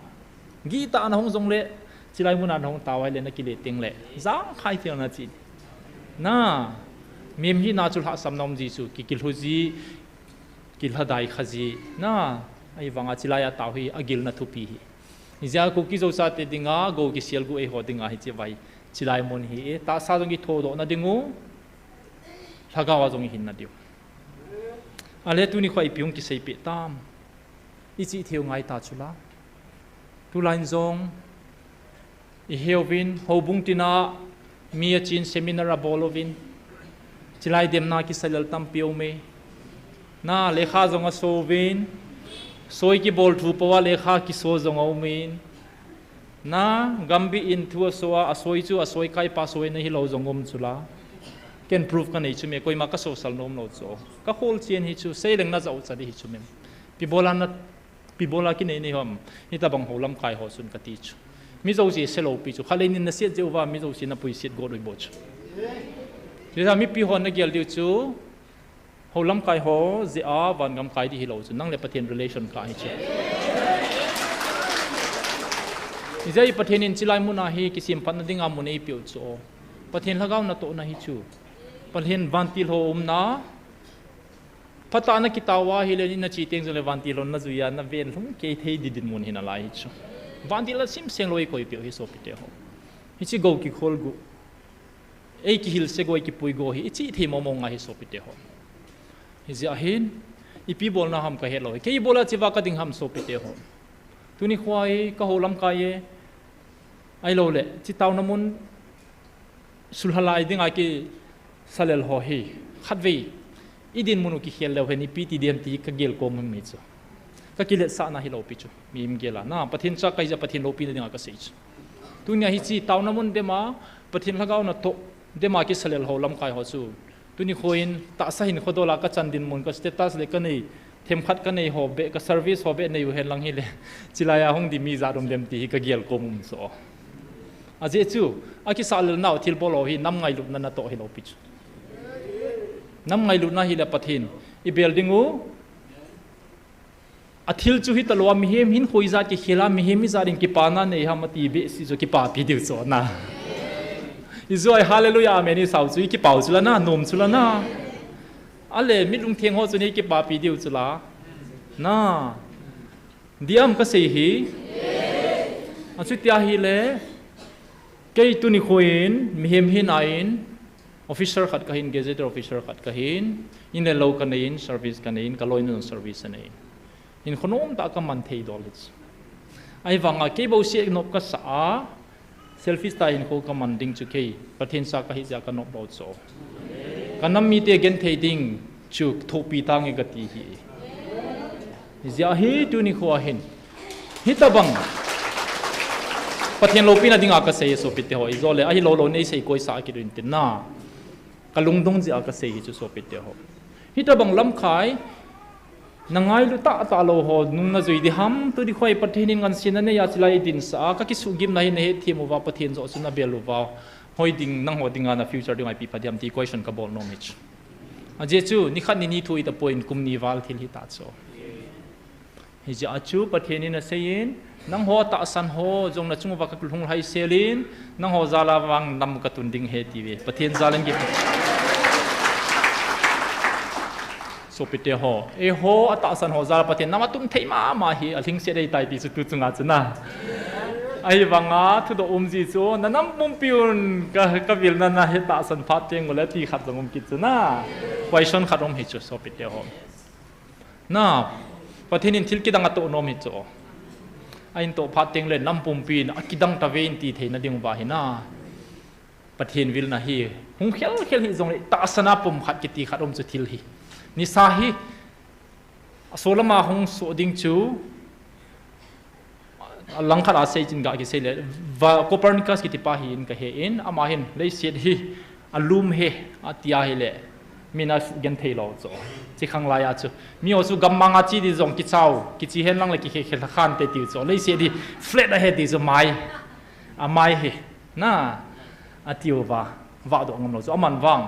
Gitah a na hung jongle, chilai muna na hung tao ahile na kile tengle, jangkhai thei na chi. Na, mihem hina chu lhahsamna um ji chu, ki, kilhu ji, kilhadai kha ji. Na, ahivanga chilai a tao hi agilna thupi ahi. Hijeh a Kuki Zo chate dinga gou kiselguh eiho dinga hiche vai, chilai mun hi e, tahsa jong kithodohna diu, lhagao a jong ihinna diu. Ahile tuni kho ipi hung kiseipeh tam? Ichih theiu ngai ta chula. Tulai in jong iheuvin, houbung tina mi achen seminar abol uvin, chilai demna kisalel tampi aume. Na, lekha jong aso uvin, soi kibol thu pou a lekha kiso jong aumin. Na, gambih in thu aso a, asoi chu asoi kaipa soina hilou jong um chula. Ken proof kanei chu me, koima kasosal nom lou chu. Ka kholchen hi chu, seileng na jaucha di hi chu me. Ipi bola na, ipi bola kinei nei ham? Hitobang hou lamkai ho chun kati chu. Mi jouse se loupi chu. Khatlei nin naset jeh uva mi jouse na puiset got u bou chu. Hijeh a mipi hon na gel diu chu, hou lamkai ho jeh a vangam kai di hilou chu, nang le Pathen relation kah hi chu. Hijeh a Pathen in chilai muna hi kisemphatna dinga mun eipeh u chu. Pathen lhagao natohna hi chu. Pathen vantil ho umna, phatah a na kitao a ahile, na che teng jongle vantil hon na jui a, na ven lhung kei thei di dinmun hi nalai hi chu. Vantil a simseng lou eikoipeh u hi sopite ho. Hiche gou kikholguh, eikihilse go, eikipui go hi ichih thei mong mong ngai hi sopite ho. Hijeh a hin, ipi bolna ham kahet lou hi. Kei ibola hichea kading ham sopite ho? Tuni kho hi kahou lamkai e, ahiloule hiche taona mun sulhalai dinga kisalel ho hi, khatvei idinmun u kikhel leu hen ipi ti dem ti kagel kom um hi chu. Kakiletsahna hiloupi chu, mihem gel a. Na, Pathen cha kahi jeh a Pathen loupina dinga kasei chu. Tunia hiche taona mun dema, Pathen lhagao natoh dema kisalel hou lamkai ho chu, tuni kho in tahsa hinkho dol a kachan dinmun, ka status le kanei, themkhat kanei ho beh, ka service ho beh nei u hen lang hile, chilai a hung di mi jat um dem ti hi kagel kom um chu. Ajeh chu, akisalel nau thilbol ho hi nam ngailutna natoh hiloupi chu. Nam ngailutna hile Pathen ibel ding u, athil chu hitalou a, mihem hinkho ijat kikhel a, mihem ijat in kipana nei ham ati behseh chu kipapi diu chu na. Ijui hallelujah, amen isau chu ikipau chula na, nom chula na. Ale, mi lungtheng ho chun ikipapi diu chula. Na. Diam kasei hi. Achuti ahile, kei tuni kho in, mihem hina in, officer khat kahin, gazetted officer khat kahin, in le lou kanei in, service kanei in, kaloinu jong service anei in. Hinkho nomtah kaman thei dol hi chu. Ahivanga kei bouseh nop kasah a, selfish tah hinkho kaman ding chu kei, Pathen cha kahi jeh a kanop lou chu. Kanam mite genthei ding chu thohpi tange kati hi. Hijeh hin tuni khoa hin, hitabang Pathen loupina dinga kasei sopite ho, ijole ahilou lou nei sei koisa kit uvin tin na. Kalungdong jeh a kasei hi chu sopite ho. Hitabang lamkai, nangailut tah tah lou ho nung najui ding ham, tuni khoa Pathen in ngansena neiya chilai dinsah a, kakisugimna hi nahethem uva, Pathen joh chu nabel uva, hoi ding, nangho dinga na future dinga ipi pha ding ham ti question kabol nom hi chu. Ajeh chu, nikhat ni ni thu itapoi, kum ni val thil hita chu. Hijeh a chu Pathen in aseiyin, nangho tahsan ho jong nachung uva kalhung lhai selin, nangho jal a vang nam katun ding ahi atiuve. Pathen jal in ki sopite ho, eiho atahsan ho jal a Pathen nam atun thei mama hi alhingset ahitai ti chu tu chunga chu na. Ahivanga thudoh um ji chu, na nam pumpi un ka, kavilna nahe tahsan phat teng ule ti khat jong um kit chu na. Question khat um hi chu sopite ho. Na, Pathen in thil kidang atoh nom hi chu. Ahin toh phat teng le nam pumpi in akidang tave in ti theina ding uva hi na. Pathen vilna hi hung khel khel hijongle tahsan a pumkhat kiti khat um chu thil hi. Nisa hi, asolam a hung soh ding chu, alangkhat a sei chin ga kisei le, va, Copernicus kiti pa hi in kahe in, ama hin leiset hi alum ahi, ati ahile, min asugenthei lou chu. Chi khang lai a chu. Mi ho chu gammang a che ding jong kichau, kiche hen lang le kikhe khe lha khan te tiu chu. Leiset hi flat ahi ti chu mai. Amai hi. Na, atiuva. Vahdoh ngam lou chu. Aman vang.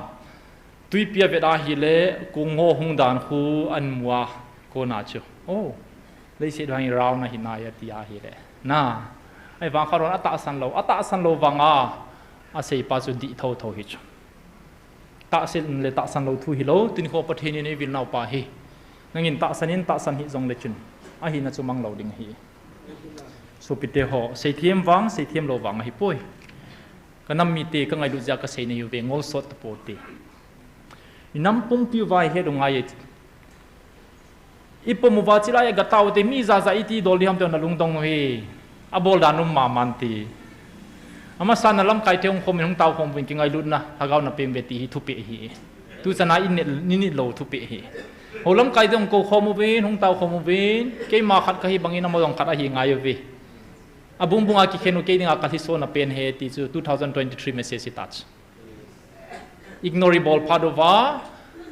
Tuipi avet ahile, kong ho hung dan khu ahin mu a, kona chu. Oh, leiset vang hi round ahi nai ati ahile. Na, ahivang khat hon atahsan lou, atahsan lou vanga, asei pa chu dih thotho hi chu. Tahsan le tahsan lou thu hilou, tuni khoa Pathen in eivil nau pa hi. Nangin tahsan in tahsan hih jongle chun, ahina chu mang lou ding ahi. Sopite ho, seithem vang, seithem lou vang ahipoi. Ka nam mite, ka ngailut jeh a kasei nahiuve, ngol sot tapote. I nam pumpi uva ihet u ngai e. I pom uva chilai a gataote, mi jaja iti dol ding ham ti nalungdong u hi. Abol dan um mama nte. Amasan na lamkai te hung khom in hung tao khom uvin kingailutna, lhagao na peng uve ti hi thupeh ahi. Tuchan a i nit, i nit lou thupeh ahi. Ho lamkai te hung kou khom uvin, hung tao khom uvin, keima khat kahi bangin amaho jong khat ahi ngai uve. Abung bung a kikhen u kei dinga kalhisona pen ahi ti chu two thousand twenty-three message hi ta chu. Ignore ibol phat uva,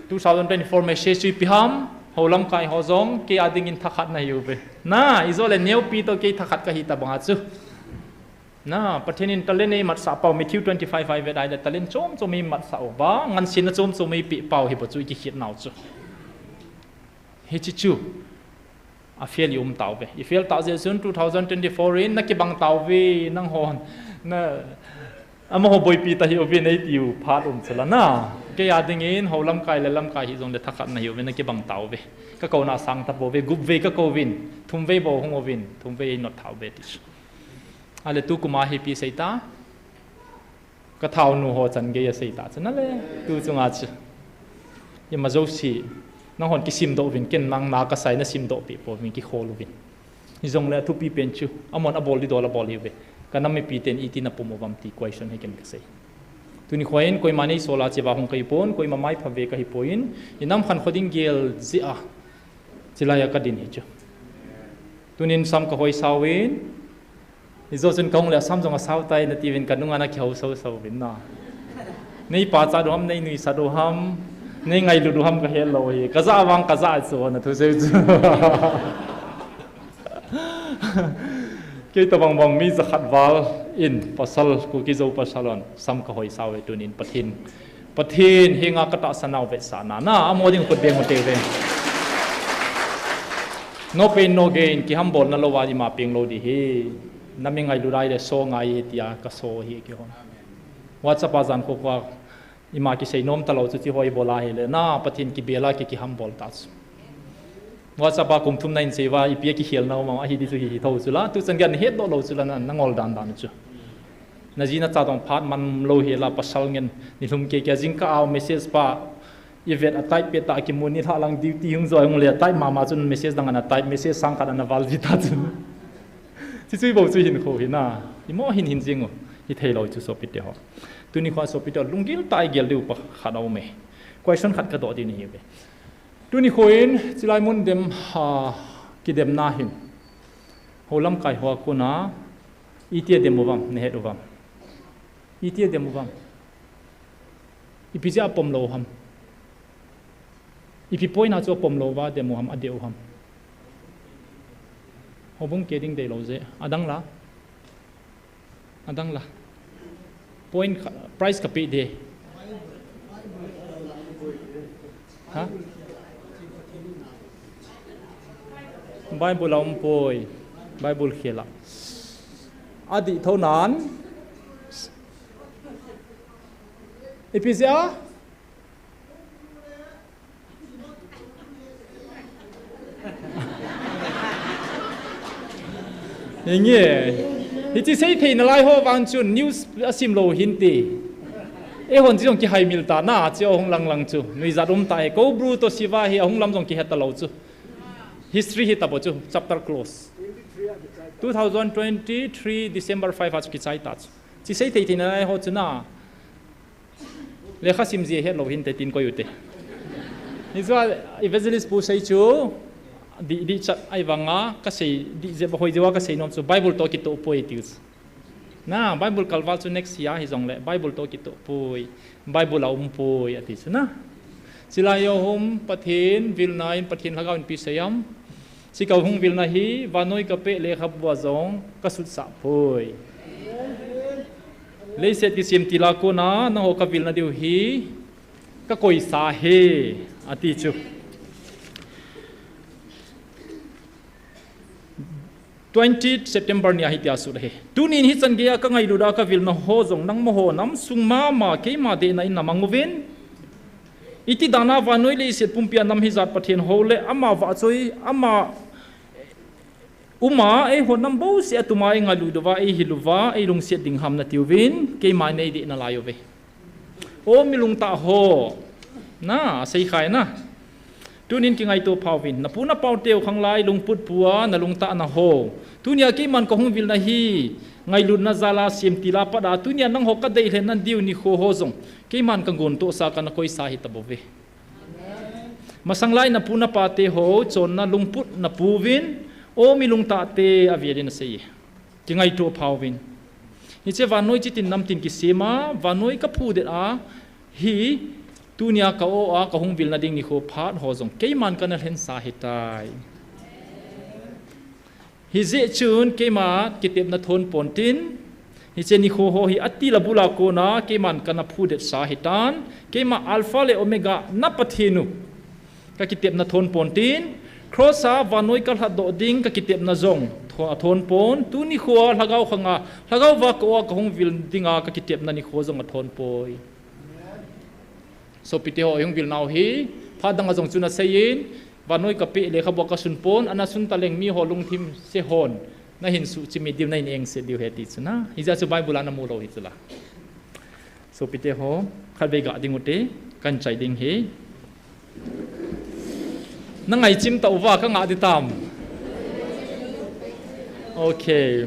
two thousand twenty-four message chu ipi ham, ho lamkai ho jong, kei a dingin thakhat nahiuve. Na, ijole neopi toh kei thakhat kahi tabang a chu. Na, Pathen in talent eimatsah pau, Matthew twenty-five a ivet ahile talent chom chom eimatsah uva, ngansena chom chom eipeh pau hi bou chu ikikhet nau chu. Hiche chu. A fail i um tauve. I fail tah jeh chun two thousand twenty-four in na kibang tauve, nanghon. Na, amaho boipi ta hih uvin eitiu phat um chu la na. Kei a dingin ho lamkai le lamkai hijongle thakhat nahiuve, na kibang tauve. Ka kouna asang tapouve, gup vei ka kouvin, thum vei bou hung uvin, thum vei ei not thauve ti chu. Ahile tukum a hi ipi asei ta. Ka thaonu ho chan gei asei ta chu na le, tu chunga chu. Ima jouse, nanghon kisimdoh uvin, ken nang na kasai nasimdoh peh pouvin, kikhol uvin. Hijongle athupi pen chu, amahon abol ding dol abol ahiuve. Ka nam mipi ten iti napom uvem ti question hi ken kasei. Tuni khoa in, koima neisol a cheva hung kahipon, koima mai phave kahipoi in, i nam khankho ding gel jeh a, chilai a kadin hi chu. Tunin sam kahoi sauvin, Ijo chun kahung le asam jong asao tai natiuvin kanunga nakihou soso uvin na. Nei pachat u ham, nei nuisat u ham, nei ngailut u ham kahet lou hi. Kajah vang kajah chu na thusei chu. Kei tobang bang mi jakhat val in pasal Kuki Zo pasal hon sam kahoi sau e tunin Pathen. Pathen henga katahsan nau vetsahna, na, amaho ding khut beng u teve. No pain, no gain, kihambolna louva ima peng lou ding ahi. Nami ngailut ahile so ngai e tia kaso ahi keihon. WhatsApp a jan kho kho a ima kisei nom talou chu, chuti ho ibol ahile, na, Pathen kibel a ki, kihambol ta chu. WhatsApp a kum thum na hin sei uva, ipi a kikhel na um am, ahi ding chu hi, hi tho chu la, tuchan gei a nahet doh lou chu la, na, nangol dan dan chu. Naji nacha dong phat man lou hel a pasal ngen, nilhum kei kei a jingkah a message pa, ivet a type pet ta kimu, nilhah lang duty hung joi hung le a type mama chun message dang ana type, message sang khat ana val ji ta chu. Chuche chu ibol chu hinkho hi na, imo hin hin jing u, hithei lou chu sopite ho. Tuni khoa sopite ho, lunggil tah a igel diu pa khat aume. Question khat kadoh diu nahiuve. Tuni khoa in, chilai mun dem, ha, Kidemna hin. Houlamkai hoa kona, itia dem uvam, nahet uvam. Itia dem uvam. Ipi jeh a pom lou ham. Ipi point a chu apom lou va dem u ham, adeh u ham. Houbung kei ding deilou jeh. Adang la. Adang la. Point kha, prize kapeh de. Ha? Bible a um poi. Bible khel a. Adih thou nan. Ipi jeh a? Hinge. Hiche sei thei nalai ho vang chun news asim lou hinte. Eihon chi jong kihaimil ta na, chi ahung lang lang chu. Nuijat um ta e, Kobru to Siva hi ahung lam jong kihe talou chu. History hi tabo chu, chapter close. Two thousand twenty-three December five a chu kichai ta chu. Chi sei thei thei nalai ho chu na. Lekha sim jeh hetlou hinte tin koi ute. Hichu a evangelist pu sei chu, dih, dih chat ahi vanga, kasei, dih jeh a hoi jeh a kasei nom chu, Bible to kitoh poi tiu chu. Na, Bible kalval chu next year hijongle, Bible to kitoh poi, Bible a um poi, ati chu na. Chilai a hung Pathen vilna in Pathen lhagao in ipi sei am. Chi kahung vilna hi, vannoi kapeh lekhabu a jong kasutsah poi. Leiset kisem tila kona, nangho kavilna diu hi, kakoisa hi, ati chu. Twenty September ni a hitia asut ahi. Tunin hichan geiya kangailut a kavilna ho jong nangma ho nam sung mama keima dehna in namang uvin. Iti dana vannoi leiset pumpi a nam hijat Pathen ho le ama vahchoi, ama uma eiho nam bouseh a tuma eingailut uva, eihil uva, eilungset ding ham natiuvin, keima neideh nalai uve. O mi lungtah ho, na, asei khai na. Tunin kingaito phauvin, napu napau teu khanglai lungput pua nalungtah na ho. Tunia keiman kahung vilna hi, ngailutna jala sem tila pat a, tunia nangho kadeilhen nadiu nikho ho jong, keiman kagontohsa kanakoisa hitabo ve. Masanglai napu napate ho, chonna lungput napuvin, o mi lungtahte avelin asei e. Kingaito phauvin. Hiche vannoi chitin namtin kisema, vannoi kaphudet a, hi, tunia ka-o a, kahung vilna ding nikho phat ho jong, keiman kanalhensa hitai. Hijeh chun, keima kitepna thon pontin, hiche nikho ho hi atila bula kona, keiman kanaphudet sa hitan, keima Alpha le Omega na Pathen u. Kakitepna thon pontin, cross a vannoi kalhatdoh ding kakitepna jong, tho-, athon pon, tuni khoa lhagao khanga, lhagao va ka-o a kahung vil dinga kakitepna nikho jong athon poi. Sopite ho, ihung vil nau hi, phat danga jong chu naseiyin, vannoi kapeh lekhabua kasun pon, ana sun taleng miho lungthim se hon, nahin suhchimit diu, nahin engse diu ahi ti chu na. Hijeh chun Bible a namu lou hi chu la. Sopite ho, khatvei ga ding ute, kahin chai ding ahi. Nangaichim tauva, kanga ding tam. Okay.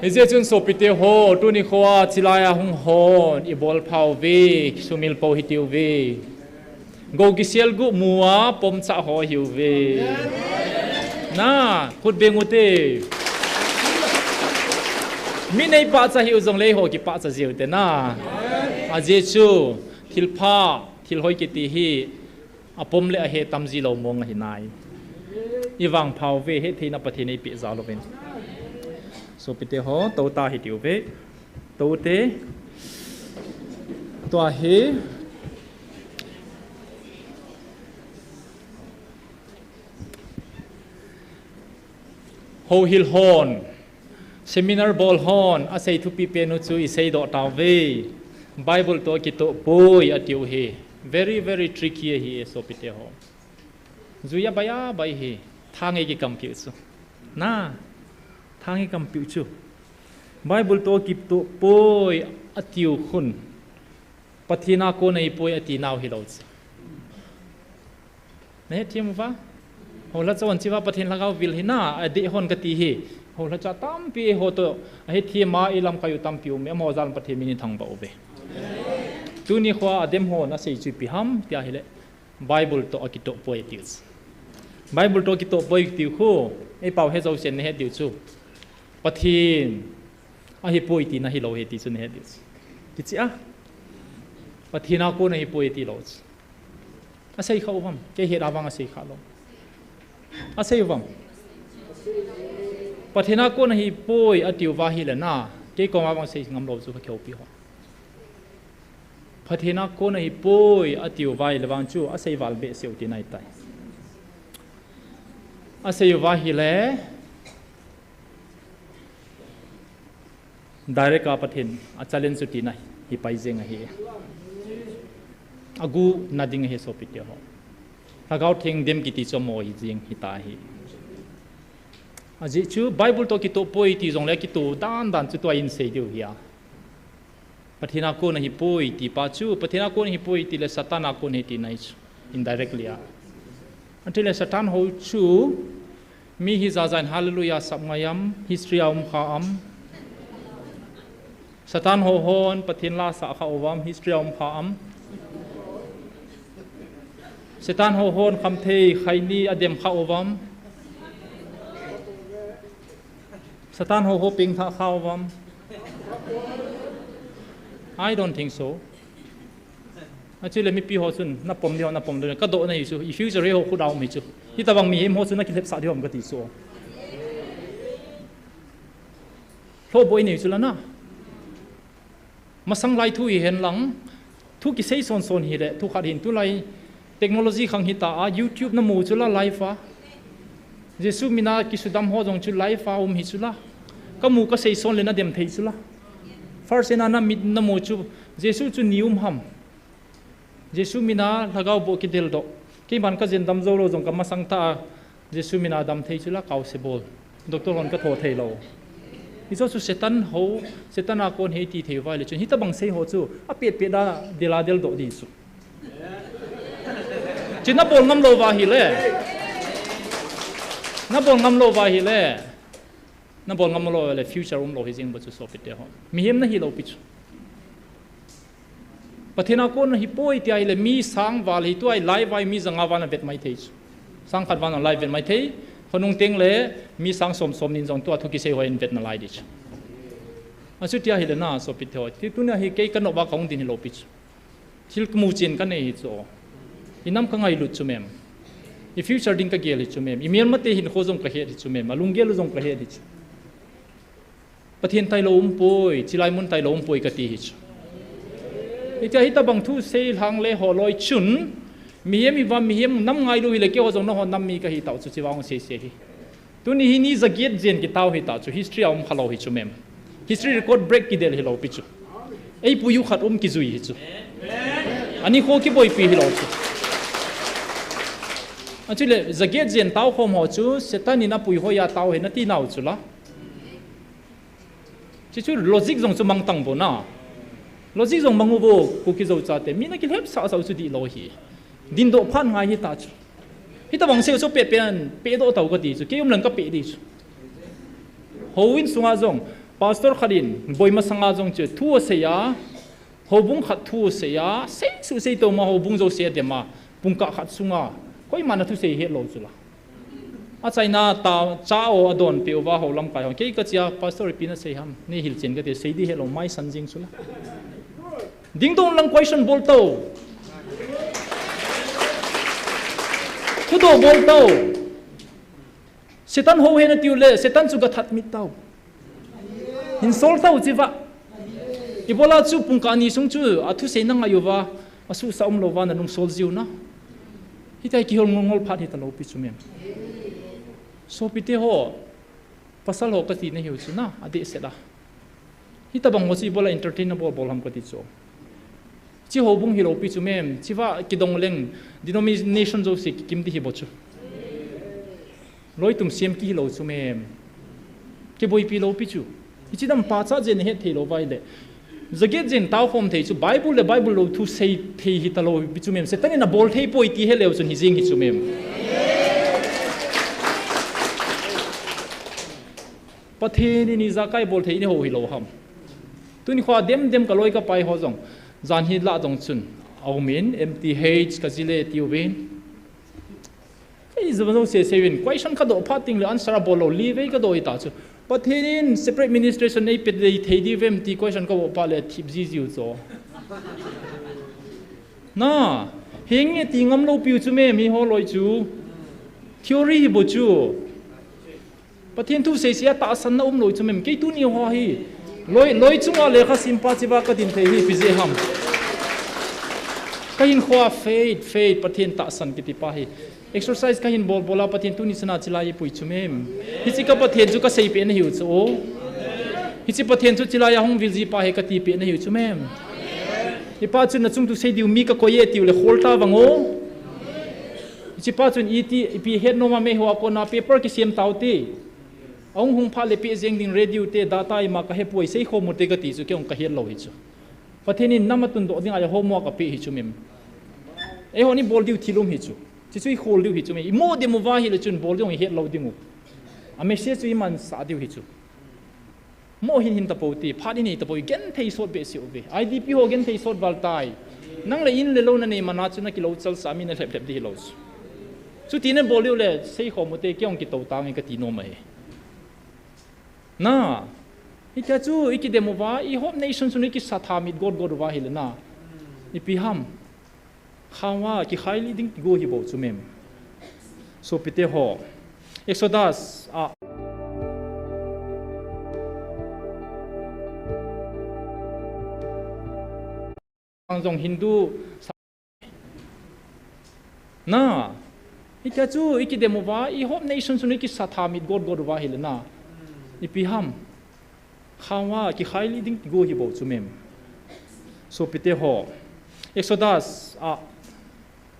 Hijeh chun sopite ho, tuni khoa chilai a hung hon, ibol phauve, sumil pou hitiuve. Gou kisel guh mua, pomcha ho hiuve. Na, khut beng ute. Mi neipahcha hiu jongle eiho kipahcha jiu te na. Ajeh chu, thilpha, thilhoi kiti hi, apom le ahe tamji lou mong ahi nai. Ivang phauve, hetheina Pathen in eipeh jal uvin. Sopite ho, touta hitiuve. Toute. Tua hi. Houhil hon, seminar bol hon, asei thupi pen u chu iseidoh tauve. Bible toh kitoh poi atiu hi. Very, very tricky ahi e sopite ho. Jui abai abai hi. Thangei kikampiu chu. Na, thangei kampiu chu. Bible toh kitoh poi atiu khun. Pathen a kon ahipoi ati nau hilou chu. Nahethem uva? Houlhacha hon chiva Pathen lhagao vil hina, adeh hon kati hi. Houlhacha tampi eiho toh, ahethem a ilamkai u tampi um e, amaho jal Pathen min ithangvah uve. Tuni khoa adem hon asei chu ipi ham, tia hile. Bible toh akitoh poi ati chu. Bible toh kitoh poi tiu khu, ei pau he jousen nahet diu chu. Pathen ahipoi tina hilou ahi ti chu nahet diu chu. Kicheh a. Pathen a kon ahipoi tilou chu. Asei kha uvam, kei het a vang asei kha lou. Asei uvam. Pathen a kon ahipoi atiuva ahile na, kei koma vang sei ngam lou chu ka kihoupi ho. Pathen a kon ahipoi atiuva ahile vang chu asei val behseh u tina ahitai. Asei uva ahile, direct a Pathen a challenge chu tina hi pai jeng ahi. Agu na ding ahi sopite ho. Lhagao Theng dem kiti chu amaho hi jeng hita ahi. Ajeh chu Bible toh kitoh poi ti jongle kitoh dan dan chu tua in sei diu ahi a. Pathen a kon ahipoi ti pa chu, Pathen a kon ahipoi tile Satan a kon ahi tina ahi chu, indirectly a. Ahile Satan ho chu, mi hi jaja in hallelujah sap ngai am, history a um kha am. Satan ho hon Pathen la asah kha uvam, history a um kha am. Satan ho hon khamthei khaini adem kha uvam. Satan ho ho pengthah kha uvam. I don't think so. Achule mipi ho chun, na pom diu, na pom diu, ka dohna hi chu, i future hi ho khut a um hi chu. Hitabang mihem ho chu na kilhepsah diu ham kati chu. Lhoh boi nei chu la na. Masang lai thu hihen lang, thu kisei son son hile, thu khat hin tulai technology khang hita a, YouTube na mu chu la live a. Jesu mina kisudam ho jong chu live a um hi chu la. Ka mu ka sei son le na dem thei chu la. First ena na mit na mu chu, Jesu chu ni um ham. Jesu mina lhagao boh kidel doh. Keiman ka jen dam jou lou jong ka masang tah a, Jesu mina dam thei chu la kau se bol. Doctor hon ka tho thei lou. Hichu chu Satan ho, Satan a kon ahi ti thei uva ahile chun. Hitabang sei ho chu, apet pet a del a del doh di chu. Chu na bol ngam lou uva ahile. Na bol ngam lou uva ahile. Na bol ngam lou uva ahile future um lou hi jeng bou chu sopite ho. Mihem na hi lou pi chu. Pathen a kon ahipoi ti ahile mi sang val hi tua lai vai mi janga val na vet mai thei chu. Sang khat val na lai vet mai thei. Khonung teng le mi sang som som nin jong tua thu kisei ho in vet na lai di chu. Achuti ahile na sopite ho. Ti tunia hi kei ka nop a ka hung din hi lou pi chu. Thil ka mu chen ka nei hi chu. I nam ka ngailut chu mem. I future ding ka gel hi chu mem. I melmate hinkho jong ka het hi chu mem. A lunggel jong ka het hi chu. Pathen tailou um poi, chilai mun tailou um poi ka ti hi chu. Hitia hitabang thu sei lhang le ho loi chun, mihem hi va mihem nam ngailu hile keiho jong na ho nam mi ka hi tau chu chi vang sei sei hi. Tuni hi ni jaget jen kitau hi ta chu history a um kha lou hi chu mem. History record break kidel hi lou pi chu. Ei puiyu khat um kijui hi chu. Ani kho kiboipi hi lou chu. Achule jaget jen tau khom ho chu Satan in apui hoi a tau hi na ti nau chu la. Chi chu logic jong chu mang tang bo na. Logic jong mang u bo, Kuki Zo chate. Mi na kilhepsah sah u chu di lou hi. Din doh phat ngai hi ta chu. Hitabang sei u chu pe pen, pe doh tau ka ti chu. Kei um lang ka pe di chu. Houin sunga jong, pastor khat in, boi masanga jong chu, thu asei a, Houbung khat thu asei a, sei su sei to ma houbung jouse adem a, pungkah khat sunga, koiman athusei het lou chu la. Achaina ta, cha o adon peh uva hou lamkai hon. Kei ka chia, pastor ipi na sei ham, nei hilchen ka ti, sei di het lou, maisan jing chu la. Dingdong lang question bol to. Thudoh bol to. Satan hou hen atiu le, Satan chu gathat mit tau. Hin sol tau chiva. Ibola chu pungkah ni sung chu athusei na ngai uva, asuhsa um louva na lungsol jiu na. Hitia kihol ngol ngol phat hita lou pi chu mem. Sopite ho, pasal ho ka ti na hiu chu na, adeh sela. Hitabang ho chu ibola entertain na bol bol ham ka ti chu. Chi houbung hilou pi chu mem, chiva kidong leng denomination jouse kikim di hi bo chu. Loitum siam ki hilou chu mem. Kiboipi lou pi chu. Hichi dam pa cha jen het thei lou vai le. Jaget jen tau khom thei chu Bible le Bible lou thu sei thei hita lou pi chu mem. Satan in abol thei poi ti he leu chun hi jing hi chu mem. Pathen in ijakai bol thei ni ho hilou ham. Tuni kho dem dem ka loi ka pai ho jong. Jan hi la jong chun. Aumin, M T H ka jile ti uvin. Ei, zama jong se se vin, question ka doh phat teng le answer a bol lou, li vei ka doh hita chu. Pathen in separate ministration ei pe dei thei diu vem ti question ka doh phat le thip ji jiu chu. Na, henge ti ngam lou piu chu mem, hi ho loi chu. Theory hi bou chu. Pathen thu sei sei a tahsanna um lou chu mem, kei tuni ho hi. Loi, loi chunga lekha simpa chiva ka din thei hi, ipi jeh ham. Ka hinkhoa faith, faith, Pathen tahsan kiti pa hi. Exercise ka hin bol bol a Pathen tuni sana chilai a pui chu mem. Hichi ka Pathen chu ka seipeh na hiu chu o. Hichi Pathen chu chilai a hung vil ji pa hi ka tipeh na hiu chu mem. Hipa chu na chung tu sei diu mi ka koi e tiu le khol ta vang o. Hichi pa chun iti, ipi het nom a mei ho a kona paper kisem tau ti. Ahung hung phat le peh jeng ding radio te data ima ka he poi sei khom u te ka ti chu kei hung ka het lou hi chu. Pathen in nam a tun doh ding a homework a pe hi chu mem. Eiho ni bol diu thil um hi chu. Chi chu i khol diu hi chu mem. I mo dem uva hi le chun bol diu i het lou ding u. A message chu i man sa diu hi chu. Mo hin hin ta pou ti, phat in hi ta pou, gen thei sot be si uve. I D P ho gen thei sot val tai. Nang le in le lou na nei mana chu na kilou chal sa mi na lhep lhep di hi lou chu. Chuti na bol diu le sei khom u te kei hung ki tou ta nge ka ti nom a hi. Na, hitia chu i kidem uva, i Hope Nation chun i kisa tha mit got got uva hi le na. Ipi ham. Khawa, kikhai li ding ti go hi bou chu mem. Sopite ho. Exodus a. Ang jong Hindu Na, hitia chu i kidem uva, i Hope Nation chun i kisa tha mit got got uva hi le na. Ipi ham. Khawa, kikhai li ding ti go hi bou chu mem. Sopite ho. Exodus a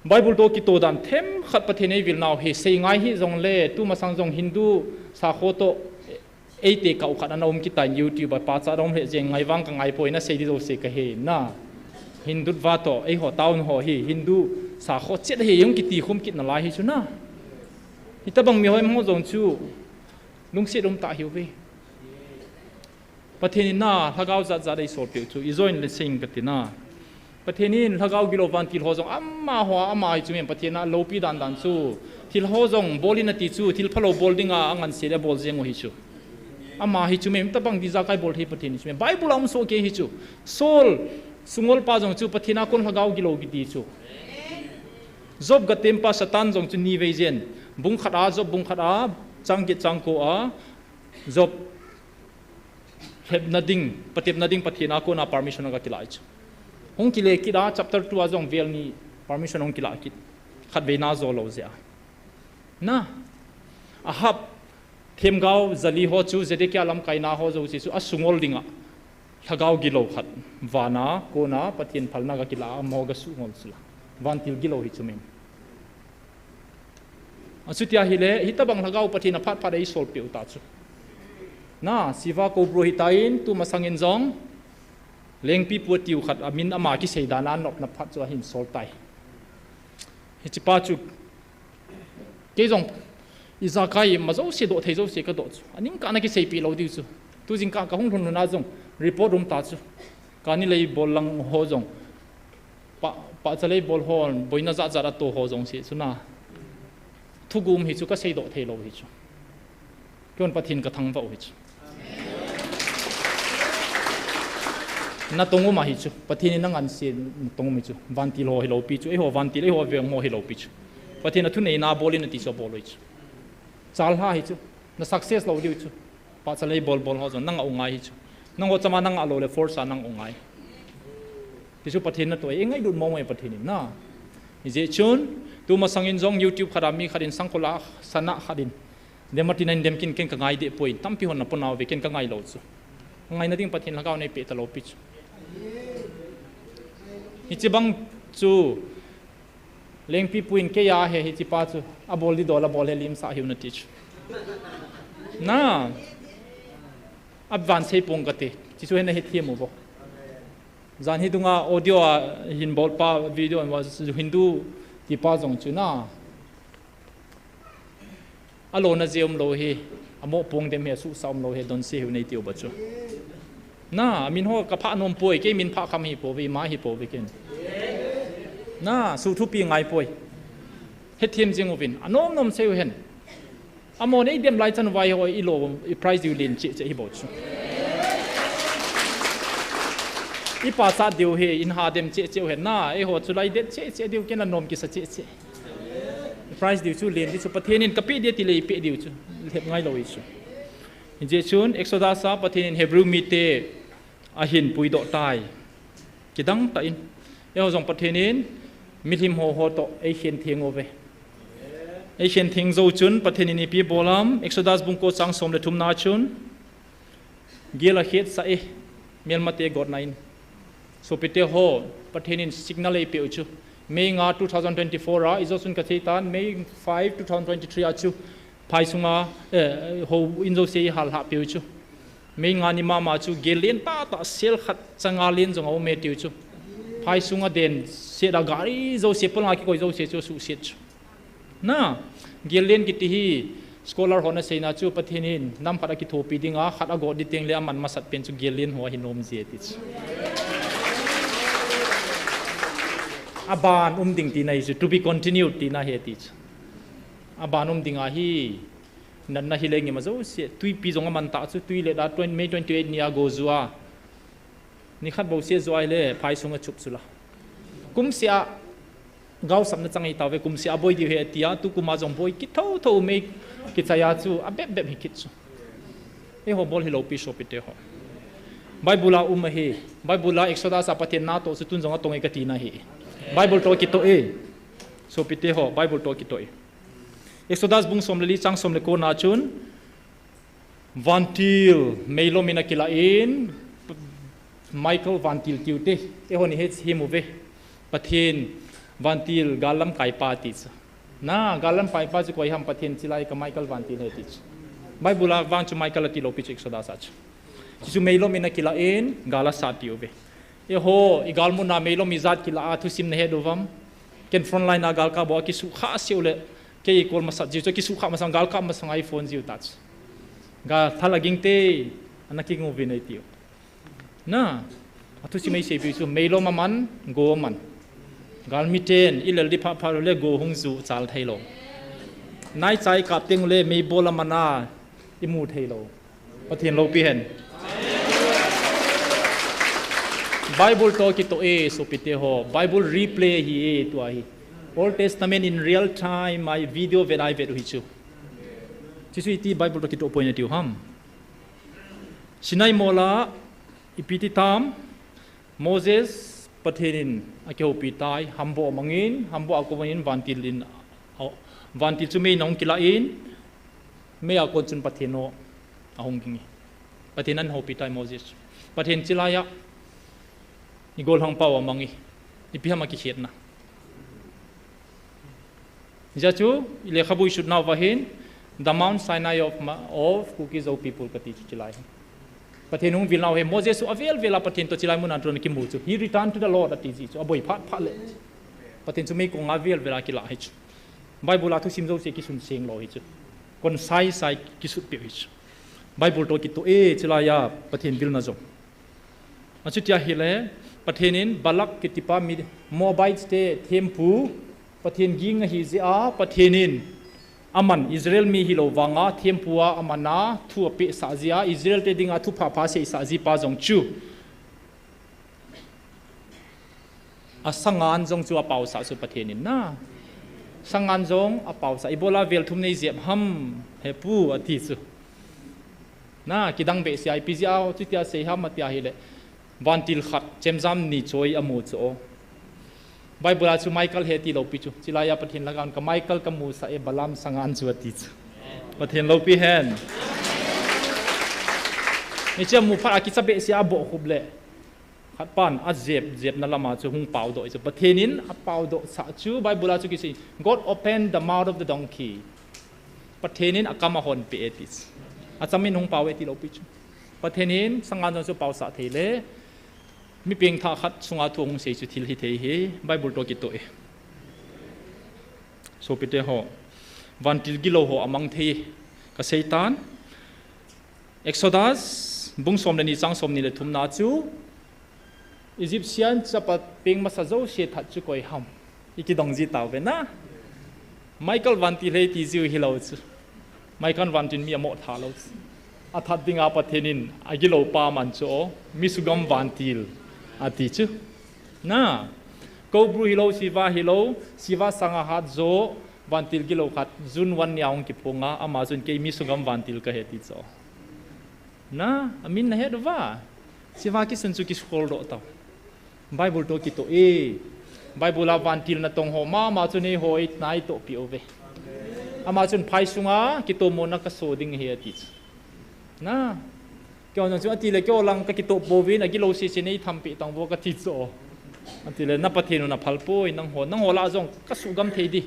Bible to kito dan them khat Pathen ei vil nau hi sei ngai hi jong le, tu masang jong Hindu sakho to Eite kau khat ana um kitan YouTube a pachat a um lheh jeng ngai vang ka ngai poi na sei di jouse ka he na. Hindu va to, eiho town ho hi, Hindu sakho chet hi jong kiti khum kit na lai hi chu na. Hitabang mi hoi mo jong chu lungset um ta hiu ve. Pathen in na lhagao jat jat ei sol peh u chu, i join le sing ka ti na. Pathen in lhagao gilou vantil ho jong amaho, ama hi chu mem Pathen a loupi dan dan chu. Thil ho jong bol in ati chu, thil phalou bol dinga angan se le bol jeng u hi chu. Ama hi chu mem tabang di jakai bol thei Pathen hi chu mem. Bible a um soh kei hi chu. Saul, sungol pa jong chu Pathen a kon lhagao gilou kiti chu. Job gatem pa Satan jong chu ni vei jen. Bung khat a, Job bung khat a, chang get chang ko a, Job lhepna ding, patepna ding Pathen a kona permission aga kilah chu. Hung kile kit a, chapter two a jong vel ni permission hung kilah kit. Khatvei na jo lou jeh a. Na, Ahab, themgao jali ho chu, Zedekiah lamkaina ho jouse chu, asungol dinga. Lhagao gilou khat. Vana, kona, Pathen phalna ga kilah a, mo ga sungol chu la. Vantil gilou hi chu mem. Achutia hile, hitabang lhagao Pathen a phat phat a i sol peh u ta chu. Na, Siva Kobro hitan, tu masang in jong, Lengpipu tiu khat a min ama kisei dan a nopna phat chu ahin sol tai. Hichi pa chu, kei jong, i jakai ma jouse doh thei jouse ka doh chu. Aning ka na kisei peh lou diu chu. Tu jingkah ka hung lhun lhun a jong, report um ta chu. Kani lei bol lang ho jong. Pa, pachalei bol ho, boina jat jat a to ho jong si chu na. Thugum hi chu ka seidoh thei lou hi chu. Kei hon Pathen ka thangvah u hi chu. Na tong um ahi chu. Pathen in na ngan se na tong um hi chu. Vantil ho hi lou pi chu. Eiho vantil, eiho veng ho hi lou pi chu. Pathen a thuneina bol in ati chu bol u hi chu. Chal ha hi chu. Na success lou diu chu. Pachalei bol bol ho jong nang a u ngai hi chu. Nang ho chama nang a lou le force a nang u ngai. Ti chu Pathen na toi, i ngailut mo mo e Pathen in na. Hijeh chun, tu masang in jong YouTube khat a mi khat in sangkol a sana khat in. Dem ati na in dem kin ken ka ngai deh poi, tampi hon na pona uve ken ka ngai lou chu. Ngaina ding Pathen lhagao nei peh ta lou pi chu. Hichi bang chu, Lengpipu in kei a he hichi pa chu, a bol di dol a bol he lim sa hiu na ti chu. Na, a van sei pong ka ti, chi chu he na he thiam u vo. Jan hi dunga audio a hin bol pa video was Hindu ti pa jong chu na. A lona je um lou hi, a mo pong dem hi, a suhsa um lou hi, don se hiu nei ti u ba chu. Na, a min ho ka phah nom poi, kei min phah kham hi po ve, ma hi po ve ken. Na, su thupi ngai poi. Hethem jing uvin, anom nom sei uhen. Amahon eidem lai chan uva eiho ilo, i prize diu len cheh cheh hi bou chu. Ipachat diu hi, in hadem cheh cheh uhen na, eiho chu lai det cheh cheh diu, ken la nom kisa cheh cheh. I prize diu chu len di chu, Pathen in kapeh di ti le ipeh diu chu, lhep ngai lou hi chu. Hijeh chun, Exodus a Pathen in Hebrew mite ahin puidoh tai. Kidang tah in. Eiho jong Pathen in milim ho ho toh eikhen theng uve. Eikhen theng jou chun Pathen in ipi bol ham, Exodus bung ko chang som le thum na chun. Gel akhetsah e, melmate gotna in. Sopite ho, Pathen in signal eipeh u chu. May nga two thousand twenty-four a, ijou chun kasei tan, May five, two thousand twenty-three a chu. Phai sunga, eh, houin jouse eihal lhah peh u chu. May nga ni mama chu gel len tahtah sel khat changa len jong aum e tiu chu. Phai sunga den set a gari jouse, polanga kikoi jouse chu asuhset chu. Na, gel len kiti hi scholar hon aseina chu Pathen in nam khat akithopi dinga, khat agot di teng le aman masat pen chu gel len ho ahi nom ji e ti chu. Aban um ding tina hi chu, to be continued tina ahi ti chu. Aban um ding ahi. Natna hi le ngim a jouse, twipi jong aman tah chu, twi le da twen-, May twenty-eight ni a go ju a. Nikhat bou se ju a ahile, phai sunga chup chu la. Kumseh a, gaosapna chang ahi tauve, kumseh a boi diu ahi tia, tukum a jong boi kit thotho May kichai a chu, abep bep hi kit chu. Eiho bol hilou pi sopite ho. Bible a um ahi, Bible a Exodus a Pathen na toh chu tun jong atong e kati na ahi. Bible toh kitoh e. Sopite ho, Bible toh kitoh e. Exodus bung som le li chang som le ko na chun, vantil meilom in akilah in, Michael vantil tiu te, eiho ni het hi mu ve, Pathen vantil gal lamkai pa ti chu. Na, gal lamkai pa chu koi ham, Pathen chilai ka Michael vantil ahi ti chu. Bible a vang chu Michael ati lou pi chu Exodus a chu. Chu chu meilom in akilah in, gal asat tiu ve. Eiho, i galmun a meilom ijat kilah a thusim na het uvam. Ken front line a gal kap bou a kisuhkhah seh u le, kei kol masat jiu chu kisuhkhah masang, gal kap masang a i phone jiu ta chu. Gal thal aging te, ana kingu vin ei tiu. Na, athusim ei sei piu chu, meilom aman, go aman. Galmi ten, i lel di phah phah le go hung ju chal thei lou. Naicha i kap teng u le, meibol aman a, i mu thei lou. Pathen loupi hen. Bible toh kitoh e, sopite ho. Bible replay ahi e, tua hi. Old Testament in real time a video vet a i vet u hi chu. Chu chu iti Bible toh kitoh poi na tiu ham. Sinai mol a ipi ti tam. Moses, Pathen in akihoupi tai, hamboh amangin, hamboh a kouvin vantil in, vantil chu mei in ahung kilah in, mei a kon chun Pathen o ahung ging e. Pathen in ahoupi tai Moses. Pathen chilai a, i gollhang pau amang e, ipi ham akikhetna. Hijeh chun, i lekhabu i sut nauva hin, the Mount Sinai of, of Kuki Zo people kati chu chilai hin. Pathen hung vil nau hi, Moses chu avel vel a Pathen toh chilai mun a tun akimu chu. He returned to the Lord ati ji chu, aboi phat phat le. Pathen chu meikong a avel vel a kilah hi chu. Bible a thusim jouse kisun seng lou hi chu. Concise a kisut peh hi chu. Bible toh kitoh e, chilai a Pathen vilna jong. Achuti ahile, Pathen in Balak kitipa mi Moabite te thempu, Pathen ging ahi jeh a, Pathen in aman Israel mi hilou vanga thempu a aman a thu apehsah jeh a, Israel te dinga thupha pha seisah ji pa jong chu. Asangan jong chu apaosah chu Pathen in na. Sangan jong apaosah. Ibola vel thum nei jep ham, he pu, ati chu. Na, kidang behseh a, ipi jeh a, chutia sei ham ati ahile. Vantil khat, chemjam ni choi amu chu o. Bible a chu Michael ahi ti loupi chu. Chilai a Pathen lhagao in ka Michael kamusah e Balaam sangan chu ati chu. Pathen loupi hen. Hiche amu phat a kicha behseh a abohkhup le. Khat pan ajep, jepna lama chu hung paodoh chu. Pathen in apaodoh sah chu Bible a chu kisei. God opened the mouth of the donkey. Pathen in akam ahon peh e ti chu. Acham in hung pao e ti loupi chu. Pathen in sangan jong chu paosah thei le. Mi pengthah khat sunga thu hung sei chu thil hithei hi Bible toh kitoh e. Sopite ho. Vantil gilou ho amang thei kasei tan. Exodus, bung som le ni chang som ni le thum na chu, Egyptian chapa peng masa jouse that chu koi ham. I kidong ji tauve na. Michael vantil hei ti jiu hilou chu. Michael vantil mi amo tha lou chu. Athat dinga Pathen in agilou pa man chu o, mi sugam vantil ati chu. Na, Kobru hilou, Siva hilou, Siva sanga hat jo, vantil gilou khat, June one nia hung kiphonga, ama chun kei mi sugam vantil kahi ti chu. Na, amin nahet uva. Siva kisun chu kiscroll doh tau. Bible toh kitoh e. Bible a vantil natong ho mama chu neiho e, naitoh peh uve. Ama chun phai sunga kitomona kaso ding ahi ati chu. Na. Keiho jong chu atile keiho lang kakitoh pouvin, agilou sese neitham peh tang vo kati chu. Atile na Pathen u naphal poi, nangho, nangho lah jong kasugam thei di.